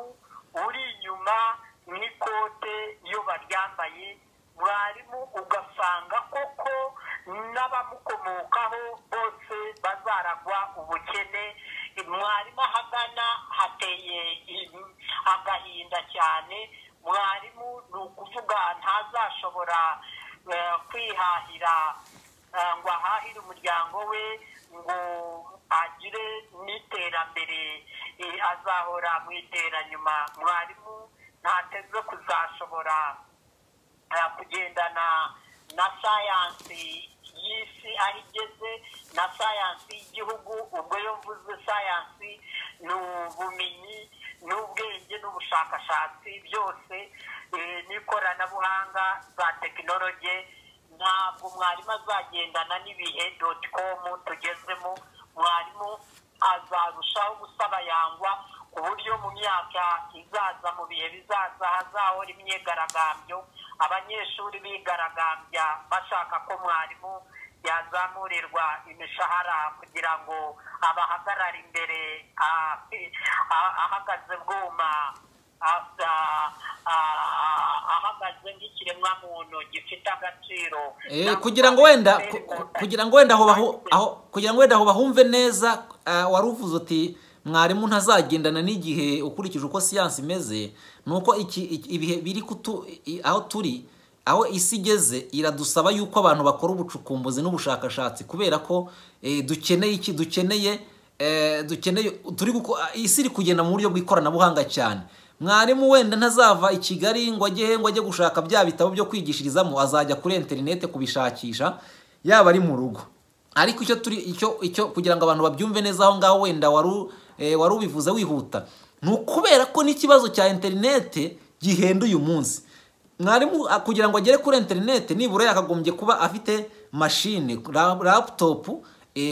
S2: uri inyuma n'ikote iyo baryambaye. Mwarimu ugasanga koko n'abamukomokaho bose bazaragwa ubukene. Mwarimu ahagana hateye agahinda cyane. Mwarimu ni ukuvuga ntazashobora kwihahira ngo ahahire umuryango we ngo agire n'iterambere, azahora mu iteranyuma. Mwarimu ntateze kuzashobora kugendana na sayansi y'isi aho igeze na sayansi y'igihugu. Ubwo iyo mvuze sayansi ni ubumenyi n'ubwenge n'ubushakashatsi byose n'ikoranabuhanga za tekinoloji. Ntabwo mwarimu azagendana n'ibihe .com tugezemo. Mwarimu azarushaho gusaba yangwa ku buryo mu myaka izaza, mu bihe bizaza, hazahora imyigaragambyo, abanyeshuri bigaragambya bashaka ko mwarimu yazamurirwa imishahara kugira ngo abahagarare imbere ahagaze bwuma, ahagaze nk'ikiremwamuntu gifite agaciro.
S3: Kugira ngo wenda aho bahumve neza, wari uvuze uti mwarimu ntazagendana n'igihe ukurikije uko siyansi imeze. Nuko ibihe biri aho turi, aho isi igeze, iradusaba yuko abantu bakora ubucukumbuzi n'ubushakashatsi, kubera ko dukeneye iki, dukeneye turi isi iri kugenda mu buryo bw'ikoranabuhanga cyane. Mwarimu wenda ntazava i Kigali ngo ajye ngo ajye gushaka bya bitabo byo kwigishirizamo, azajya kuri interinete kubishakisha yaba ari mu rugo. Ariko icyo turi icyo kugira ngo abantu babyumve neza aho ngaho wenda wari ubivuze wihuta, ni ukubera ko n'ikibazo cya interinete gihenda uyu munsi. Mwarimu kugira ngo agere kuri interinete nibura yakagombye kuba afite mashine, laptop,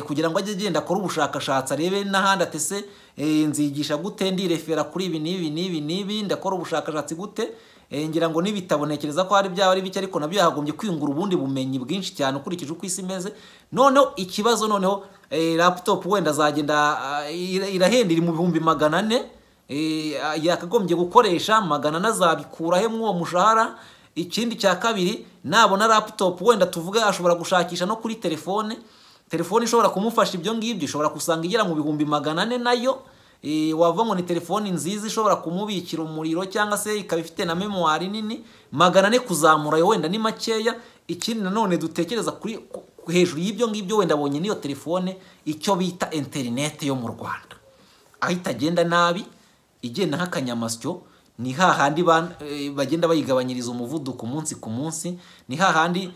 S3: kugira ngo ajye agenda akore ubushakashatsi, arebe n'ahandi atese nzigisha gute, ndirefera kuri ibi n'ibi n'ibi n'ibi, ndakora ubushakashatsi gute. Ngira ngo n'ibitabo ntekereza ko hari byaba ari bike, ariko nabyo yagombye kwiyungura ubundi bumenyi bwinshi cyane ukurikije uko isi imeze. Noneho ikibazo noneho laptop wenda azagenda irahenda, iri mu 400,000, yakagombye gukoresha 400 azabikura he mw'uwo mushahara? Ikindi cya kabiri, nabona laptop wenda tuvuge ashobora gushakisha no kuri telefone, telefone ishobora kumufasha ibyo ngibyo, ishobora kusanga igera mu 400,000 nayo. Wava ngo ni telefone nziza ishobora kumubikira umuriro cyangwa se ikaba ifite na memoire nini, 400 kuzamura yo wenda ni makeya. Ikindi nanone dutekereza kuri hejuru y'ibyo ngibyo, wenda abonye niyo telefone, icyo bita internet yo mu Rwanda aho itagenda nabi, igenda nk'akanyamasyo, ni hahandi bagenda bayigabanyiriza umuvuduko umunsi ku munsi, ni hahandi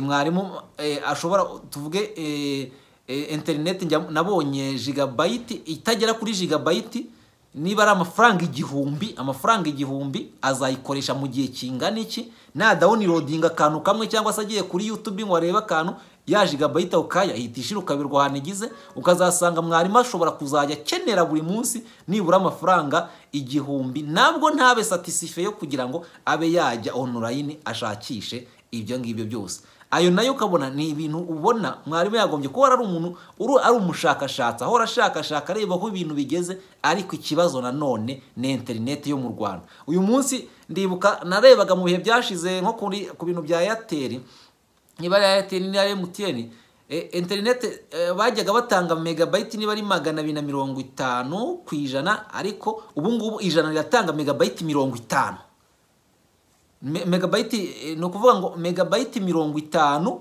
S3: mwarimu ashobora tuvuge internet nabonye gigabyte itagera kuri gigabyte, niba ari amafaranga 1000, amafaranga 1000 azayikoresha mu gihe kingana iki? Na downloading akantu kamwe cyangwa se agiye kuri YouTube ngo arebe akantu, ya gigabyte ukaya ihita ishira ukabirwa ahantu igize, ukazasanga mwarimu ashobora kuzajya akenera buri munsi nibura amafaranga 1000, nabwo ntabe satisfait yo kugira ngo abe yajya online ashakishe ibyo ngibyo byose. Ayo nayo ukabona ni ibintu ubona mwarimu yagombye kuba ari umuntu ari umushakashatsi, ahora ashakashaka areba aho ibintu bigeze. Ariko ikibazo nanone ni internet yo mu Rwanda uyu munsi. Ndibuka narebaga mu bihe byashize nko ku bintu bya Airtel, niba ari Airtel ni ari MTN, internet bajyaga batanga megabyte niba ari 250 ku ijana, ariko ubu ngubu ijana riratanga megabyte 50. Megabyte ni ukuvuga ngo megabyte 50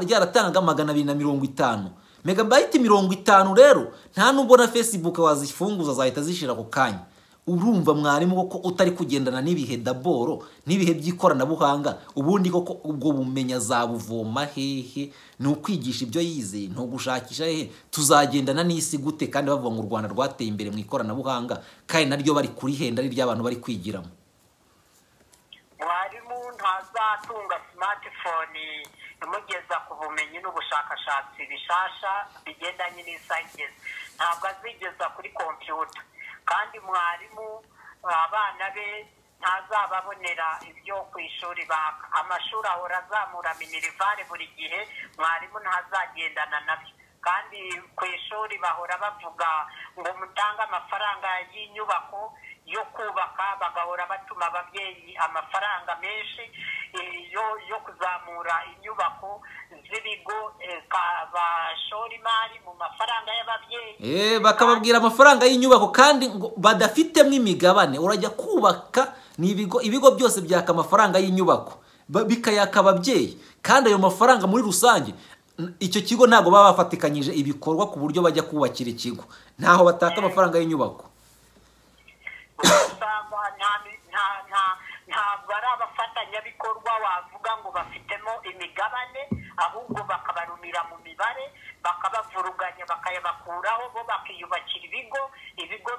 S3: ryaratanga 250. Megabyte 50 rero nta nubwo na Facebook wazifunguza zahita zishira ako kanya. Urumva mwarimu koko utari kugendana n'ibihe daboro n'ibihe by'ikoranabuhanga, ubundi koko ubwo bumenyi azabuvoma hehe? Ni ukwigisha ibyo yize, ni ugushakisha hehe? Tuzagendana n'isi gute kandi bavuga ngo u Rwanda rwateye imbere mu ikoranabuhanga, kandi naryo bari kurihenda ari ry'abantu bari kwigiramo?
S2: Mwarimu ntazatunga smartphone imugeza ku bumenyi n'ubushakashatsi bishasha bigendanye n'isaha igeze, ntabwo azigeza kuri kompiyuta. Kandi mwarimu abana be ntazababonera ibyo ku ishuri baka. Amashuri ahora azamura minerivare buri gihe, mwarimu ntazagendana nabyo. Kandi ku ishuri bahora bavuga ngo mutange amafaranga y'inyubako yo kubaka, bagahora batuma ababyeyi amafaranga menshi yo kuzamura inyubako z'ibigo, bashora imari mu mafaranga y'ababyeyi.
S3: Bakababwira amafaranga y'inyubako kandi ngo badafitemo imigabane. Urajya kubaka ni ibigo byose byaka amafaranga y'inyubako, bikayaka ababyeyi, kandi ayo mafaranga muri rusange icyo kigo ntabwo baba bafatikanyije ibikorwa ku buryo bajya kubakira ikigo, ntaho bataka amafaranga y'inyubako.
S2: Ntabwo ari abafatanyabikorwa wavuga ngo bafitemo imigabane, ahubwo bakabarumira mu mibare, bakabavuruganya, bakayabakuraho, bo bakiyubakira ibigo, ibigo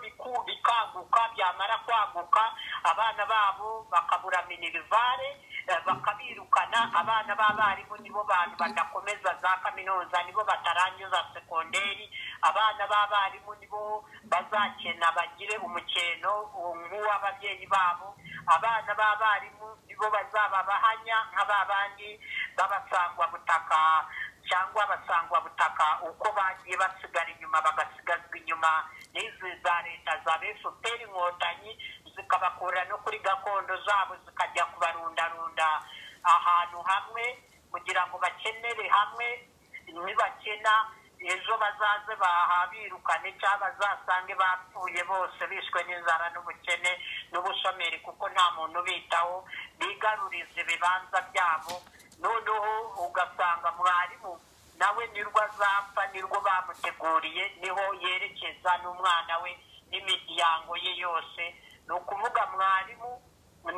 S2: bikaguka, byamara kwaguka abana babo bakabura minerivare, bakabirukana. Abana b'abarimu nibo bantu badakomeza za kaminuza, nibo batarangiza sekonderi. Abana b'abarimu nibo bazakena bagire umukeno nk'uw'ababyeyi babo. Abana b'abarimu nibo bazaba bahanya nk'ababandi b'abasangwabutaka cyangwa abasangwabutaka, uko bagiye basigara inyuma, bagasigazwa inyuma n'izi za leta za FPR Inkotanyi, zikabakura no kuri gakondo zabo, zikajya kubarundarunda ahantu hamwe kugira ngo bakenere hamwe. Nibakena ejo bazaze bahabirukane cyangwa bazasange bapfuye bose bishwe n'inzara n'ubukene n'ubushomeri, kuko nta muntu ubitaho, bigaruriza ibibanza byabo. Noneho ugasanga mwarimu nawe nirwo azapfa, nirwo bamuteguriye, niho yerekeza n'umwana we n'imiryango ye yose. Ni ukuvuga mwarimu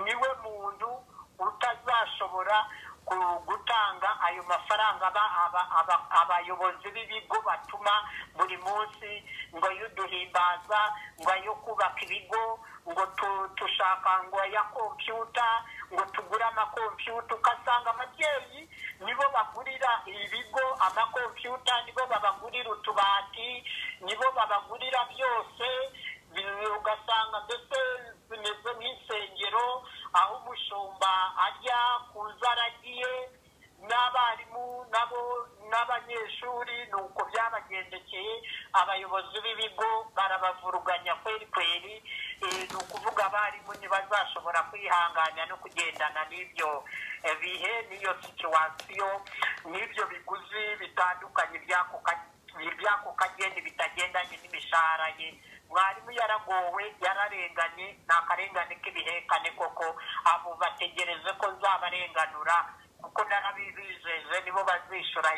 S2: niwe muntu utazashobora gutanga ayo mafaranga abayobozi b'ibigo batuma buri munsi ngo yuduhimbaza, ngo ayo kubaka ibigo, ngo tushaka ngo ya kompiyuta, ngo tugure amakompiyuta. Ugasanga ababyeyi nibo bagurira ibigo amakompiyuta, nibo babagurira utubati, nibo babagurira byose. Ugasanga mbese zimeze nk'insengero aho umushumba ajya kuza aragiye, n'abarimu nabo n'abanyeshuri ni uko byabagendekeye. Abayobozi b'ibigo barabavuruganya kweri kweri. Ni ukuvuga abarimu ntibazashobora kwihangana no kugendana n'ibyo bihe, n'iyo situwasiyo, n'ibyo biguzi bitandukanye by'ako kageni bitagendanye n'imishahara ye. Mwarimu yaragowe, yararenganye, ni akarengane k'ibihekane koko. Abo bategereze ko nzabarenganura, kuko narabibijeje, nibo bazishura,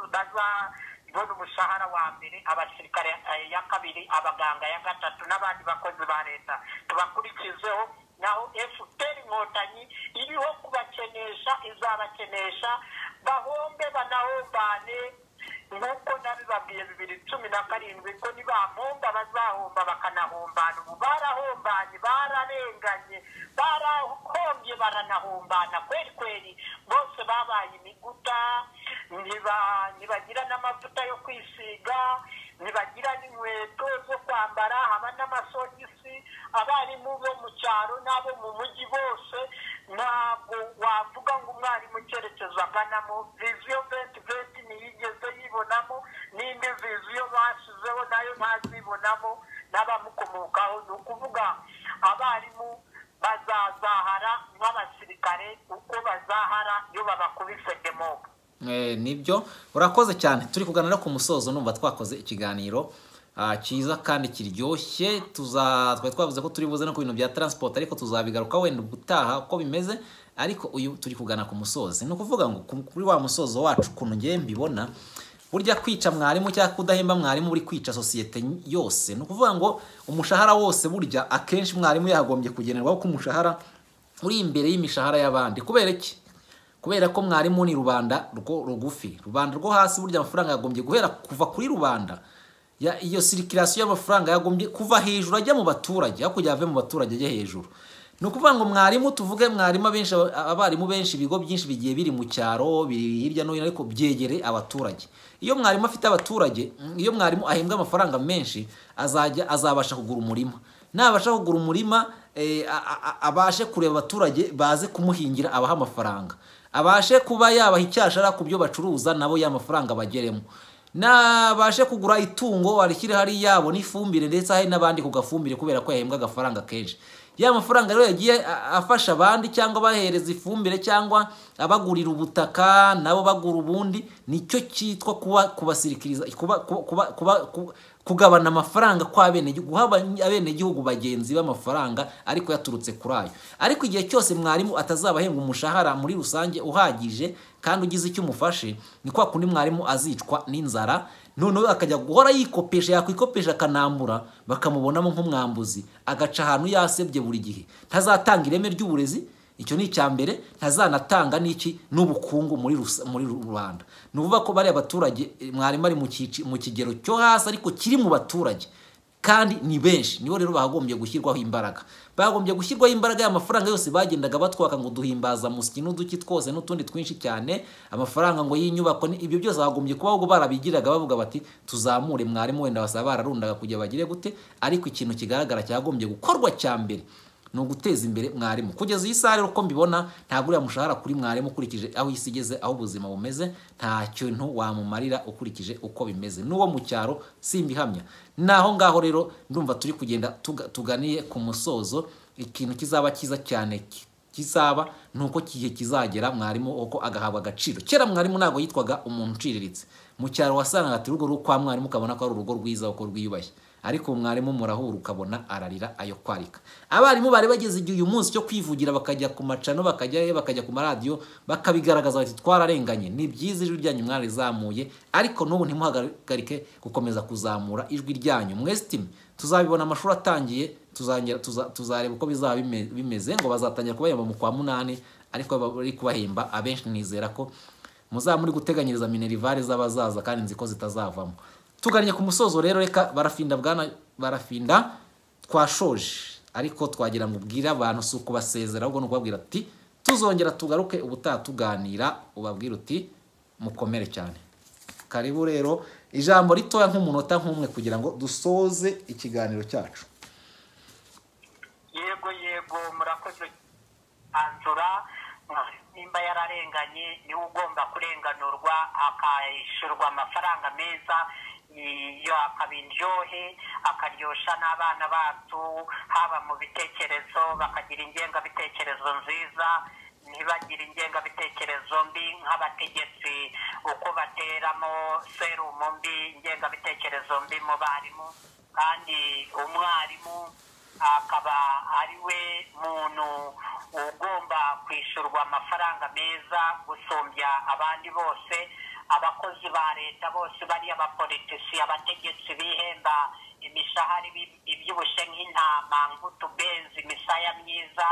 S2: bazabona umushahara wa mbere, abasirikare ya kabiri, abaganga ya gatatu, n'abandi bakozi ba leta tubakurikizeho. Naho FPR Inkotanyi iriho kubakenesha, izabakenesha bahombe banahombane, nk'uko nabibabwiye 2017 ko nibahomba bazahomba bakanahombana. Ubu barahombanye, bararenganye, barahombye, baranahombana kweri kweri. Bose babaye imiguta, ntibagira n'amavuta yo kwisiga, ntibagira n'inkweto zo kwambara, haba n'amasogisi. Abarimu bo mu cyaro n'abo mu mujyi bose, ntabwo wavuga ngo umwarimu icyerekezo aganamo. Viziyo 2020 ntiyigeze yibonamo, n'indi viziyo bashyizeho nayo ntazibonamo n'abamukomokaho. Ni ukuvuga abarimu bazazahara nk'abasirikare uko bazahara iyo babakubise demoka.
S3: Nibyo, urakoze cyane. Turi kuganira ku musozo, numva twakoze ikiganiro cyiza kandi kiryoshye. Twari twavuze ko turi buze no ku bintu bya transport, ariko tuzabigaruka wenda ubutaha uko bimeze. Ariko uyu turi kugana ku musozi, ni ukuvuga ngo kuri wa musozo wacu ukuntu ngiye mbibona, Burya kwica mwarimu cyangwa kudahemba mwarimu uri kwica sosiyete yose. Ni ukuvuga ngo umushahara wose burya akenshi mwarimu yagombye kugenerwa, kuko umushahara uri imbere y'imishahara y'abandi. Kubera iki? Kubera ko mwarimu ni rubanda rwo rugufi, rubanda rwo hasi. Burya amafaranga yagombye guhera kuva kuri rubanda, iyo circulation y'amafaranga yagombye kuva hejuru ajya mu baturage, aho kugira ave mu baturage ajye hejuru. Ni ukuvuga ngo mwarimu, tuvuge mwarimu, abenshi, abarimu benshi, ibigo byinshi bigiye biri mu cyaro, biri hirya no hino, ariko byegere abaturage. Iyo mwarimu afite abaturage, iyo mwarimu ahembwa amafaranga menshi, azajya azabasha kugura umurima. Nabasha kugura umurima, abashe kureba abaturage baze kumuhingira, abaha amafaranga, abashe kuba yabaha icyashara ku byo bacuruza, nabo ya mafaranga bageremo. Nabashe kugura itungo arishyire hariya, yabona ifumbire, ndetse hari n'abandi ku gafumbire, kubera ko yahembwa agafaranga kenshi. Ya mafaranga rero yagiye afasha abandi, cyangwa bahereza ifumbire, cyangwa abagurira ubutaka, nabo bagura ubundi. Nicyo cyitwa kuba kubasirikiriza, kuba kuba kuba kugabana amafaranga kw'abenegihugu, guha abenegihugu bagenzi b'amafaranga ariko yaturutse kuri ayo. Ariko igihe cyose mwarimu atazaba ahembwa umushahara muri rusange uhagije kandi ugize icyo umufashe, ni kwa kundi mwarimu azicwa n'inzara, noneho akajya guhora yikopesha, yakwikopesha akanambura, bakamubonamo nk'umwambuzi, agaca ahantu yasebye buri gihe. Ntazatanga ireme ry'uburezi, icyo ni icya mbere. Ntazanatanga n'iki n'ubukungu muri rubanda. Ni ukuvuga ko bariya baturage, mwarimu ari mu kigero cyo hasi ariko kiri mu baturage, kandi ni benshi. Nibo rero bagombye gushyirwaho imbaraga, bagombye gushyirwaho imbaraga. Y'amafaranga yose bagendaga batwaka ngo duhimbaza musyi n'uduki twose n'utundi twinshi cyane, amafaranga ngo y'inyubako, ibyo byose bagombye kuba ahubwo barabigiraga bavuga bati tuzamure mwarimu. Wenda basaba bararundaga kugira bagire gute, ariko ikintu kigaragara cyagombye gukorwa cya mbere ni uguteza imbere mwarimu. Kugeza iyi saha rero, uko mbibona, ntabwo uriya mushahara kuri mwarimu, ukurikije aho isi igeze, aho ubuzima bumeze, nta kintu wamumarira ukurikije uko bimeze. N'uwo mu cyaro simbihamya. Naho ngaho rero ndumva turi kugenda tuganiye ku musozo. Ikintu kizaba cyiza cyane kizaba ni uko igihe kizagera mwarimu uko agahabwa agaciro. Kera mwarimu ntabwo yitwaga umuntu uciriritse. Mu cyaro wasangaga ati urugo rwo kwa mwarimu, ukabona ko ari urugo rwiza uko rwiyubashye. Ariko mwarimu murahura ukabona ararira ayo kwarika. Abarimu bari bageze igihe uyu munsi cyo kwivugira, bakajya ku macano, bakajya bakajya ku maradiyo, bakabigaragaza bati twararenganye. Ni byiza, ijwi ryanyu mwarizamuye, ariko n'ubu ntimuhagarike gukomeza kuzamura ijwi ryanyu. Mwesitime tuzabibona amashuri atangiye, tuzareba uko bizaba bimeze. Ngo bazatangira kubahemba mu kwa munani, ariko bari kubahemba abenshi, nizera ko muzaba muri guteganyiriza minerval z'abazaza, kandi nzi ko zitazavamo. Tugannye ku musozo rero, reka Barafinda, bwana Barafinda, twashoje, ariko twagira ngo ubwire abantu, si ukubasezera ahubwo ni ukubabwira ati tuzongera tugaruke ubutaha tuganira. Ubabwire uti mukomere cyane. Karibu rero, ijambo ritoya nk'umunota nk'umwe kugira ngo dusoze ikiganiro cyacu.
S2: Yego, murakoze. Anzura nimba yararenganye, niwe ugomba kurenganurwa, akishyurwa amafaranga meza, iyo akaba indyohe, akaryosha n'abana bacu, haba mu bitekerezo, bakagira ingengabitekerezo nziza, ntibagire ingengabitekerezo mbi nk'abategetsi uko bateramo serumu mbi, ingengabitekerezo mbi mu barimu. Kandi umwarimu akaba ari we muntu ugomba kwishyurwa amafaranga meza gusumbya abandi bose, abakozi ba leta bose, bariya abapolitisi, abategetsi bihemba imishahara ibyibushye nk'intama, nk'utubenzi, imisaya myiza.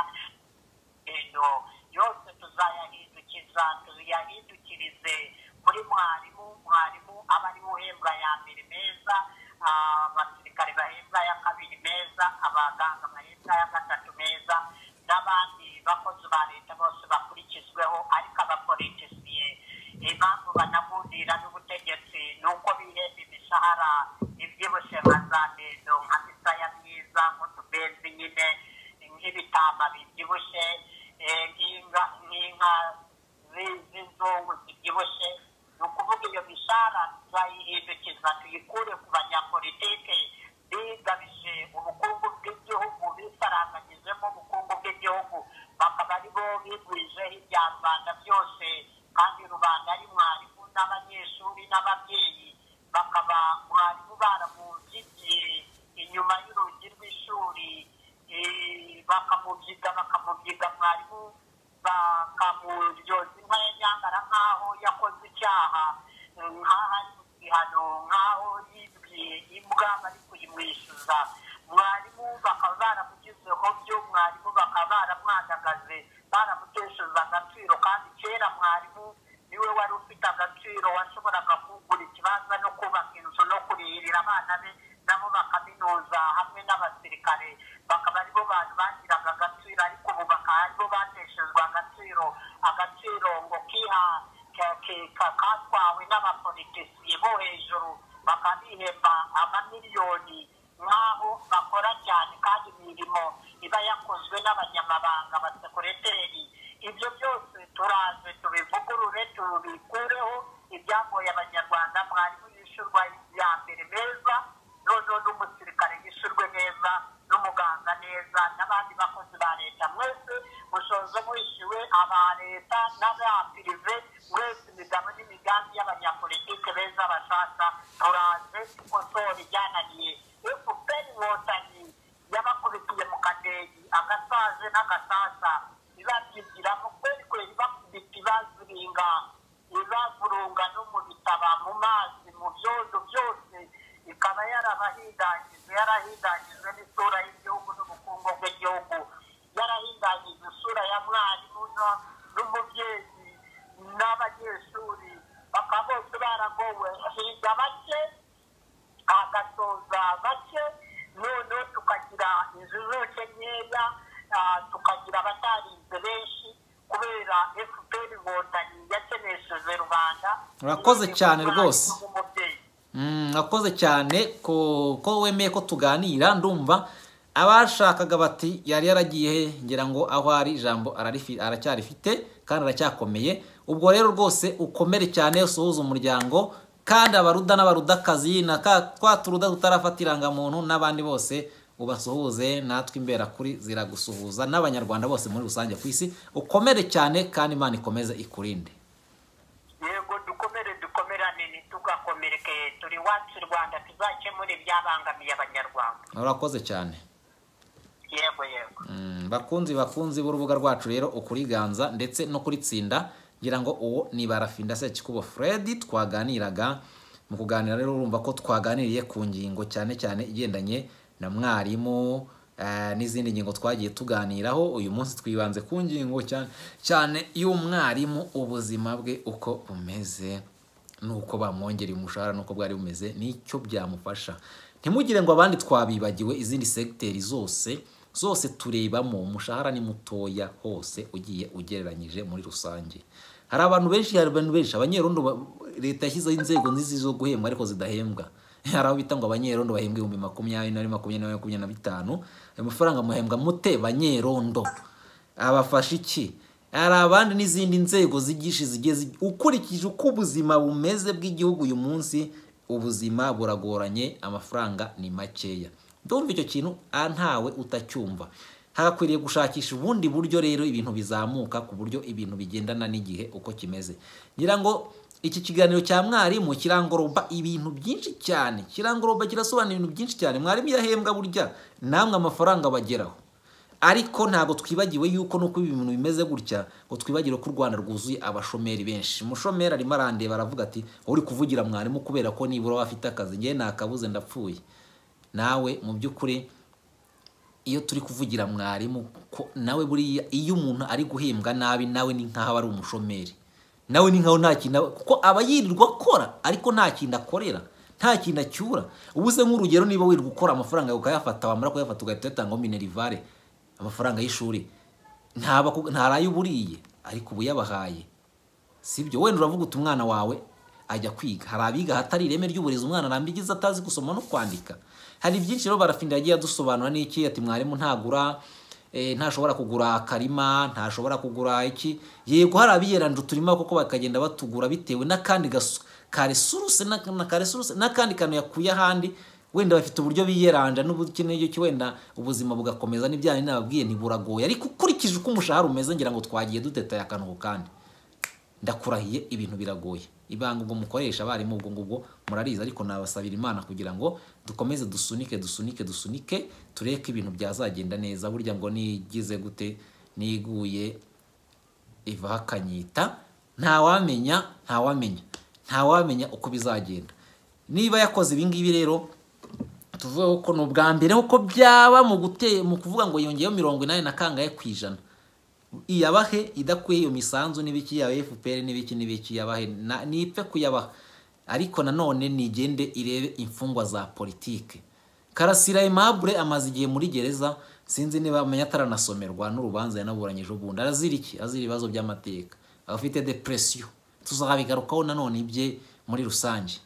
S2: Ino yose tuzayahindukiza, tuyahindukirize kuri mwarimu. Mwarimu aba ari uhembwa ya mbere meza, abasirikare bahembwa ya kabiri meza, abaganga bahembwa ya gatatu meza, n'abandi bakozi ba leta bose bakurikizweho. Ariko abapolitisiye, impamvu banagundira n'ubutegetsi ni uko bihemba imishahara ibyibushye nka za dendo, nka misaya myiza, nk'utubenzi nyine, nk'ibitama bibyibushye, nk'inka z'inzungu zibyibushye. Ni ukuvuga iyo mishahara tuzayihindukiza, tuyikure ku banyapolitike bigabije ubukungu bw'igihugu, bifaranganyijemo ubukungu bw'igihugu, bakaba ari bo bigwijeho ibya rubanda byose, kandi rubanda ari mwarimu n'abanyeshuri n'ababyeyi, bakaba mwarimu baramubyigiye inyuma y'urugi rw'ishuri, bakamubyiga, bakamubyiga mwarimu, bakamuryoza inka ya nyangara nk'aho yakoze icyaha, nk'aho ari ibihano nk'aho yibwiye imbwa bari kuyimwishyuza. Mwarimu bakaba baramugizeho byo, mwarimu bakaba baramwandagaze, baramutesheje agaciro. Kandi kera mwarimu niwe wari ufite agaciro, washoboraga kugura ikibanza no kubaka inzu no kurihirira abana be nabo bakaminuza hamwe n'abasirikare, bakaba aribo bantu bagiraga agaciro. Ariko ubu bakaba aribo bateshejwe agaciro, agaciro ngo katwawe n'abapolitisiye bo hejuru, bakabihemba amamiliyoni nk'aho bakora cyane, kandi imirimo iba yakozwe n'abanyamabanga, abasekoreteri. Ibyo byose turaze tubivugurure, tubikureho ibyagoye Abanyarwanda. Mwarimu yishyurwa ya mbere meza, noneho n'umusirikare yishyurwe neza, n'umuganga neza, n'abandi bakozi ba leta mwese mushoze mwishyuwe, aba leta n'aba pirive mwese, imigabo n'imigambi y'abanyapolitike beza bashaka turaze kosora ibyananiye. FPR Inkotanyi yabakubitiye mu kadegi agasaze n'agasasa, ibabyigiramo kweri kweri, bakubita ibaziringa, ibavurunga no mu bitaba, mu mazi, mu byondo byose, ikaba yarabahindanyije, yarahindanyije n'isura y'igihugu n'ubukungu bw'igihugu, yarahindanyije isura ya mwarimu n'umubyeyi n'abanyeshuri, bakaba bose baragowe. Higa bake agatoza bake, noneho tukagira injijuke nkeya, tukagira abatarinze benshi, kubera FPR Inkotanyi yakenesheje rubanda.
S3: Urakoze cyane rwose.
S2: Umubyeyi.
S3: Urakoze cyane ko wemeye ko tuganira. Ndumva abashakaga bati yari yaragiye he, ngira ngo aho ari ijambo aracyarifite kandi aracyakomeye. Ubwo rero rwose ukomere cyane, usuhuze umuryango, kandi abaruda n'abarudakazi na twa turuda tutarafata irangamuntu n'abandi bose ubasuhuze, natwe imberakuri ziragusuhuza n'Abanyarwanda bose muri rusange ku isi. Ukomere cyane kandi Imana ikomeze ikurinde.
S2: Yego, dukomere, dukomerane, ntitugakomereke. Turi iwacu i Rwanda, tuzakemure ibyabangamiye Abanyarwanda.
S3: Urakoze cyane.
S2: Yego yego.
S3: Bakunzi b'urubuga rwacu rero ukuriganza ndetse no kuritsinda, ngira ngo uwo ni Barafinda Sekikubo Fred twaganiraga. Mu kuganira rero urumva ko twaganiriye ku ngingo cyane cyane igendanye na mwarimu, n'izindi ngingo twagiye tuganiraho. Uyu munsi twibanze ku ngingo cyane cyane y'umwarimu, ubuzima bwe uko bumeze, nuko bamwongereye umushahara nuko bwari bumeze n'icyo byamufasha. Ntimugire ngo abandi twabibagiwe, izindi segiteri zose zose turebamo umushahara ni mutoya hose ugiye ugereranyije muri rusange. Hari abantu benshi, hari abantu benshi abanyerondo leta yashyizeho inzego nziza zo guhembwa ariko zidahembwa. Hari abo bita ngo abanyerondo bahembwa 20,000 na 20, 25. Ayo mafaranga muhembwa mute banyerondo? Abafasha iki? Hari abandi n'izindi nzego zigisha zigiye ukurikije uko ubuzima bumeze bw'igihugu uyu munsi, ubuzima buragoranye, amafaranga ni makeya. Ndumva icyo kintu ntawe utacyumva. Hagakwiriye gushakisha ubundi buryo rero ibintu bizamuka ku buryo ibintu bigendana n'igihe uko kimeze. Ngira ngo iki kiganiro cya mwarimu kirangoroba ibintu byinshi cyane, kirangoroba kirasobanura ibintu byinshi cyane. Mwarimu yahembwa burya namwe amafaranga bageraho, ariko ntabwo twibagiwe yuko nuko ibintu bimeze gutya ngo twibagire ko u Rwanda rwuzuye abashomeri benshi. Umushomeri arimo arandeba aravuga ati uri kuvugira mwarimu kubera ko nibura wafite akazi, ngewe nakabuze ndapfuye. Nawe mu by'ukuri iyo turi kuvugira mwarimu ko nawe buriya iyo umuntu ari guhembwa nabi nawe ni nkaho ari umushomeri, nawe ni nkaho nta kintu, kuko aba yirirwa akora ariko nta kintu akorera, nta kintu acyura. Ubu se nk'urugero niba wirirwa ukora amafaranga ukayafata, wamara kuyafata ugahita uyatanga minerivare, amafaranga y'ishuri ntarayo uburiye ariko ubu yabahaye, sibyo? Wenda uravuga uti umwana wawe ajya kwiga, hari abiga ahatari ireme ry'uburezi, umwana arambigiza atazi gusoma no kwandika. Hari byinshi rero Barafinda yagiye adusobanura n'iki, ati mwarimu ntagura, ntashobora kugura akarima, ntashobora kugura iki. Yego hari abiyeranje uturima kuko bakagenda batugura bitewe n'akandi karesuruse n'akandi kantu yakuye ahandi, wenda bafite uburyo biyeranja n'ubukene cyo wenda ubuzima bugakomeza. N'ibyanyu nababwiye ntiburagoye, ariko ukurikije uko umushahara umeze ngira ngo twagiye dutetaye akantu ku kandi. Ndakurahiye ibintu biragoye. Ibanga ubwo mukoresha abarimu ubwo ngubwo murariza, ariko nabasabira Imana kugira ngo dukomeze dusunike dusunike dusunike tureke ibintu byazagenda neza. Burya ngo nigize gute niguye iva hakanyita, ntawamenya ntawamenya ntawamenya uko bizagenda. Niba yakoze ibi ngibi rero, tuvuge ko ni ubwa mbere uko byaba mu gute, mu kuvuga ngo yongeyeho 80 na kangahe ku ijana, iyabahe idakwiye iyo misanzu n'ibiki ya FPR n'ibiki n'ibiki, yabahe nipfe kuyabaha. Ariko nanone nigende irebe imfungwa za politike. Karasira Aimable amaze igihe muri gereza, sinzi niba amenya ataranasomerwa n'urubanza yanaburanyije ubundi. Arazira iki? Azira ibibazo by'amateka, afite depression, tuzabigarukaho nanone ibye muri rusange.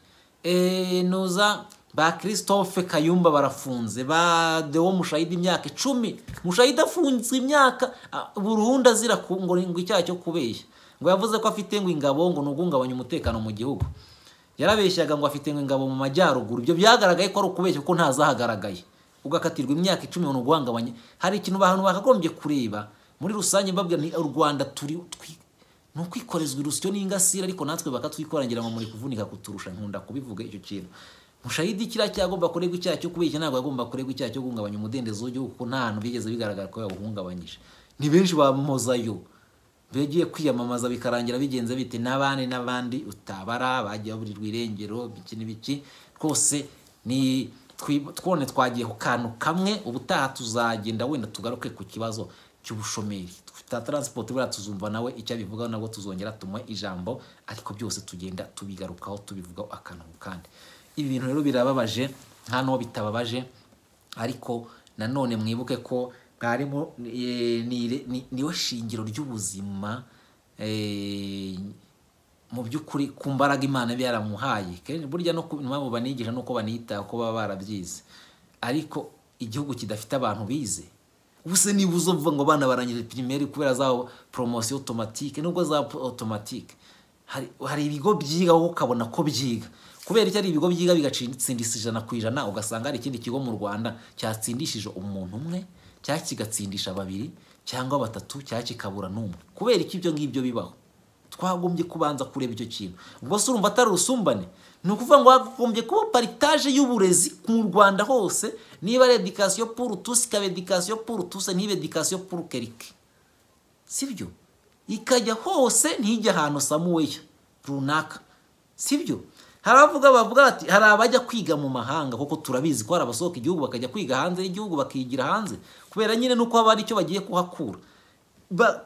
S3: Nuza ba Christophe Kayumba barafunze, ba Deo Mushayidi imyaka 10, Mushayidi afunze imyaka burundu azira ngo icyaha cyo kubeshya, ngo yavuze ko afite ngo ingabo ngo nuguhungabanya umutekano mu gihugu. Yarabeshyaga ngo afite ngo ingabo mu majyaruguru, ibyo byagaragaye ko ari ukubeshya kuko ntazahagaragaye, ugakatirwa imyaka 10 ngo nuguhungabanya. Hari ikintu abantu bakagombye kureba muri rusange, mbabwira nti u Rwanda turi ni ukwikorezwa urusyo n'ingasire, ariko natwe bakatwikorangira ngo muri kuvunika kuturusha. Nkunda kubivuga icyo kintu. Mushayidi kiriya cyagomba kuregwa icyaha cyo kubeshya, ntabwo agomba kuregwa icyaha cyo guhungabanya umudendezo w'igihugu, kuko nta hantu bigeze bigaragara ko yawuhungabanyije. Ni benshi bamuhozayo begiye kwiyamamaza bikarangira bigenze bite, n'abandi n'abandi utabara bagiye baburirwa irengero biki n'ibiki. Rwose ni twone twagiye ku kantu kamwe, ubutaha tuzagenda wenda tugaruke ku kibazo cy'ubushomeri ta transport, buriya tuzumva nawe icyo abivugaho, nabwo tuzongera tumuhe ijambo, ariko byose tugenda tubigarukaho tubivugaho akantu kandi. Ibi bintu rero birababaje, nta n'uwo bitababaje, ariko nanone mwibuke ko mwarimu niwe shingiro ry'ubuzima mu by'ukuri, ku mbaraga Imana iba yaramuhaye. Burya no ku mpamvu banigisha nuko banita ko baba barabyize, ariko igihugu kidafite abantu bize, ubuse niba uzovuga ngo abana barangije primaire kubera za promotion automatique, nubwo za automatique hari ibigo byiga wowe ukabona ko byiga, kubera icyo ari ibigo byiga bigatsindisha 100%, ugasanga hari ikindi kigo mu Rwanda cyatsindishije umuntu umwe, cyangwa kigatsindisha babiri cyangwa batatu, cyangwa kikabura n'umwe. Kubera iki ibyo ngibyo bibaho? Twagombye kubanza kureba icyo kintu. Ubwo se urumva atari urusumbane? Ni ukuvuga ngo hagombye kuba partage y'uburezi mu Rwanda hose, niba ari education pour tous ikaba education pour tous, niba education pour quelque, sibyo? Ikajya hose, ntijya ahantu samuweya runaka, sibyo? Hari abavuga bavuga bati hari abajya kwiga mu mahanga, kuko turabizi ko hari abasohoka igihugu bakajya kwiga hanze y'igihugu, bakigira hanze kubera nyine nuko haba hari icyo bagiye kuhakura.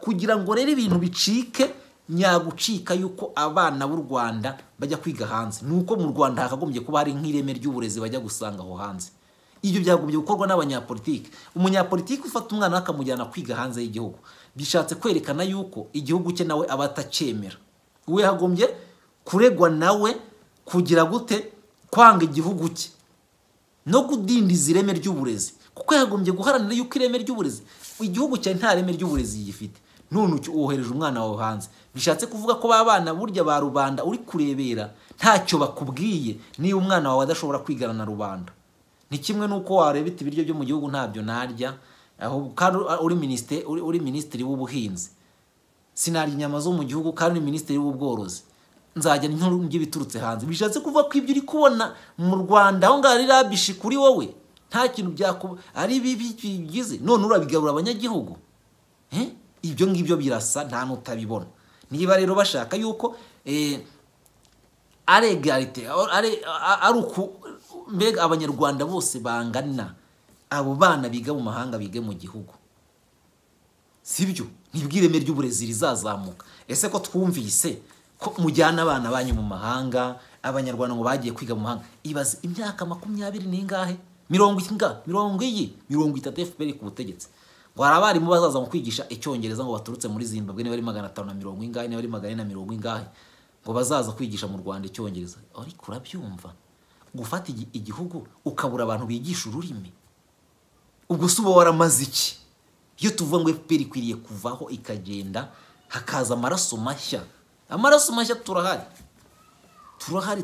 S3: Kugira ngo rero ibintu bicike nyagucika yuko abana b'u Rwanda bajya kwiga hanze, nuko mu Rwanda hakagombye kuba hari nk'ireme ry'uburezi bajya gusanga aho hanze. Ibyo byagombye gukorwa n'abanyapolitiki. Umunyapolitiki ufata umwana akamujyana kwiga hanze y'igihugu, bishatse kwerekana yuko igihugu cye nawe aba atacyemera. We yagombye kuregwa nawe kugira gute kwanga igihugu cye no kudindiza ireme ry'uburezi, kuko yagombye guharanira yuko ireme ry'uburezi, igihugu cye nta reme ry'uburezi gifite. None wohereje umwana wawe hanze, bishatse kuvuga ko babana burya ba rubanda uri kurebera ntacyo bakubwiye niba umwana wawe adashobora kwigana na rubanda. Ni kimwe nuko wareba iti ibiryo byo mu gihugu ntabyo narya, aho kandi uri minisitiri w'ubuhinzi, sinarya inyama zo mu gihugu kandi uri minisitiri w'ubworozi, nzajya ndya ibiturutse hanze. Bishatse kuvuga ko ibyo uri kubona mu Rwanda aho ngaho ari rabishi kuri wowe, nta kintu byakuba ari bibi bigize, none urabigarura abanyagihugu. Ibyo ngibyo birasa nta n'utabibona. Niba rero bashaka yuko ari egalite, ari uku mbega abanyarwanda bose bangana, abo bana biga mu mahanga bige mu gihugu, sibyo? Nibwo ireme ry'uburezi rizazamuka. Ese ko twumvise ko mujyana abana banyu mu mahanga, abanyarwanda ngo bagiye kwiga mu mahanga, ibaze imyaka 20 n'ingahe, 30 FPR ku butegetsi, ngo hari abarimu bazaza mu kwigisha icyongereza ngo baturutse muri Zimbabwe, niba ari 550 ingahe, niba ari 440 ingahe, ngo bazaza kwigisha mu Rwanda icyongereza. Ariko urabyumva, gufata igihugu ukabura abantu bigisha ururimi, ubwo se uba waramaze iki? Iyo tuvuga ngo FPR ikwiriye kuvaho ikagenda, hakaza amaraso mashya, amaraso mashya turahari,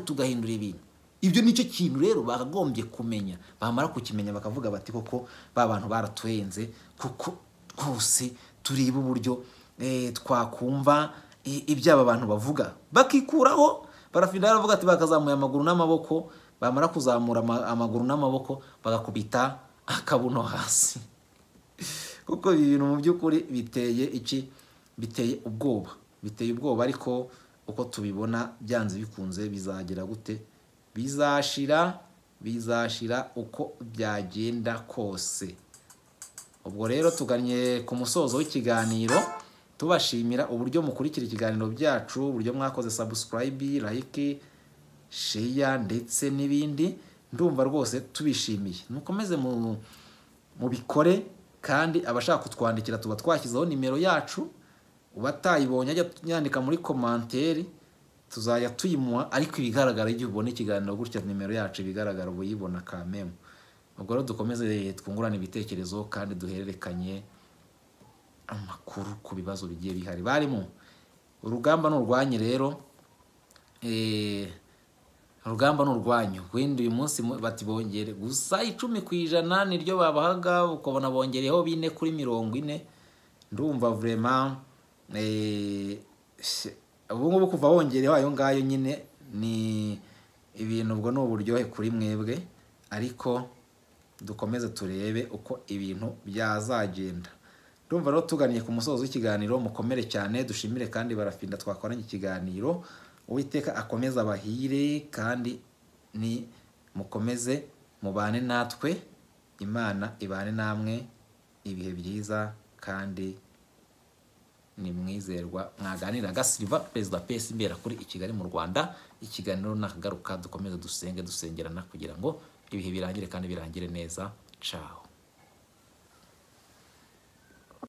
S3: tugahindura ibintu. Ibyo nicyo kintu rero bakagombye kumenya, bamara kukimenya bakavuga bati koko ba bantu baratuhenze, kuko rwose turebe uburyo twakumva iby'aba bantu bavuga, bakikuraho. Barafinda baravuga ati bakazamuye amaguru n'amaboko, bamara kuzamura amaguru n'amaboko bagakubita akabuno hasi. Kuko ibi bintu mu by'ukuri biteye iki? Biteye ubwoba, biteye ubwoba. Ariko uko tubibona byanze bikunze bizagera gute? Bizashira, bizashira uko byagenda kose. Ubwo rero tuganye ku musozo w'ikiganiro, tubashimira uburyo mukurikira ikiganiro byacu, uburyo mwakoze subscribe, like, share ndetse n'ibindi. Ndumva rwose tubishimiye, mukomeze mubikore. Kandi abashaka kutwandikira tuba twashyizeho nimero yacu, ubatayibonye ajya yandika muri commentaire, tuzajya tuyimuha. Ariko ibigaragara, igihe ubona ikiganiro gutya, nimero yacu ibigaragara uba uyibona kamemu. Ubwo rero dukomeze twungurane ibitekerezo kandi duhererekanye amakuru ku bibazo bigiye bihari. Barimo urugamba ni urwanyu rero, urugamba ni urwanyu. Wenda uyu munsi bati bongere gusa 10% niryo babahaga, ukabona bongereyeho 4 kuri 40. Ndumva vraiment, ubu ngubu kuva wongereyeho ayo ngayo nyine ni ibintu, ubwo ni uburyohe kuri mwebwe. Ariko dukomeze turebe uko ibintu byazagenda. Ndumva rero tuganiye ku musozo w'ikiganiro. Mukomere cyane, dushimire kandi Barafinda twakoranye ikiganiro. Uwiteka akomeze abahire kandi ni mukomeze mubane natwe, Imana ibane namwe, ibihe byiza kandi ni mwizerwa. Mwaganira Silva, perezida PS imbera kuri i Kigali mu Rwanda. Ikiganiro nakagaruka, dukomeze dusenge dusengerana kugira ngo ibihe birangire kandi birangire neza. Ciao.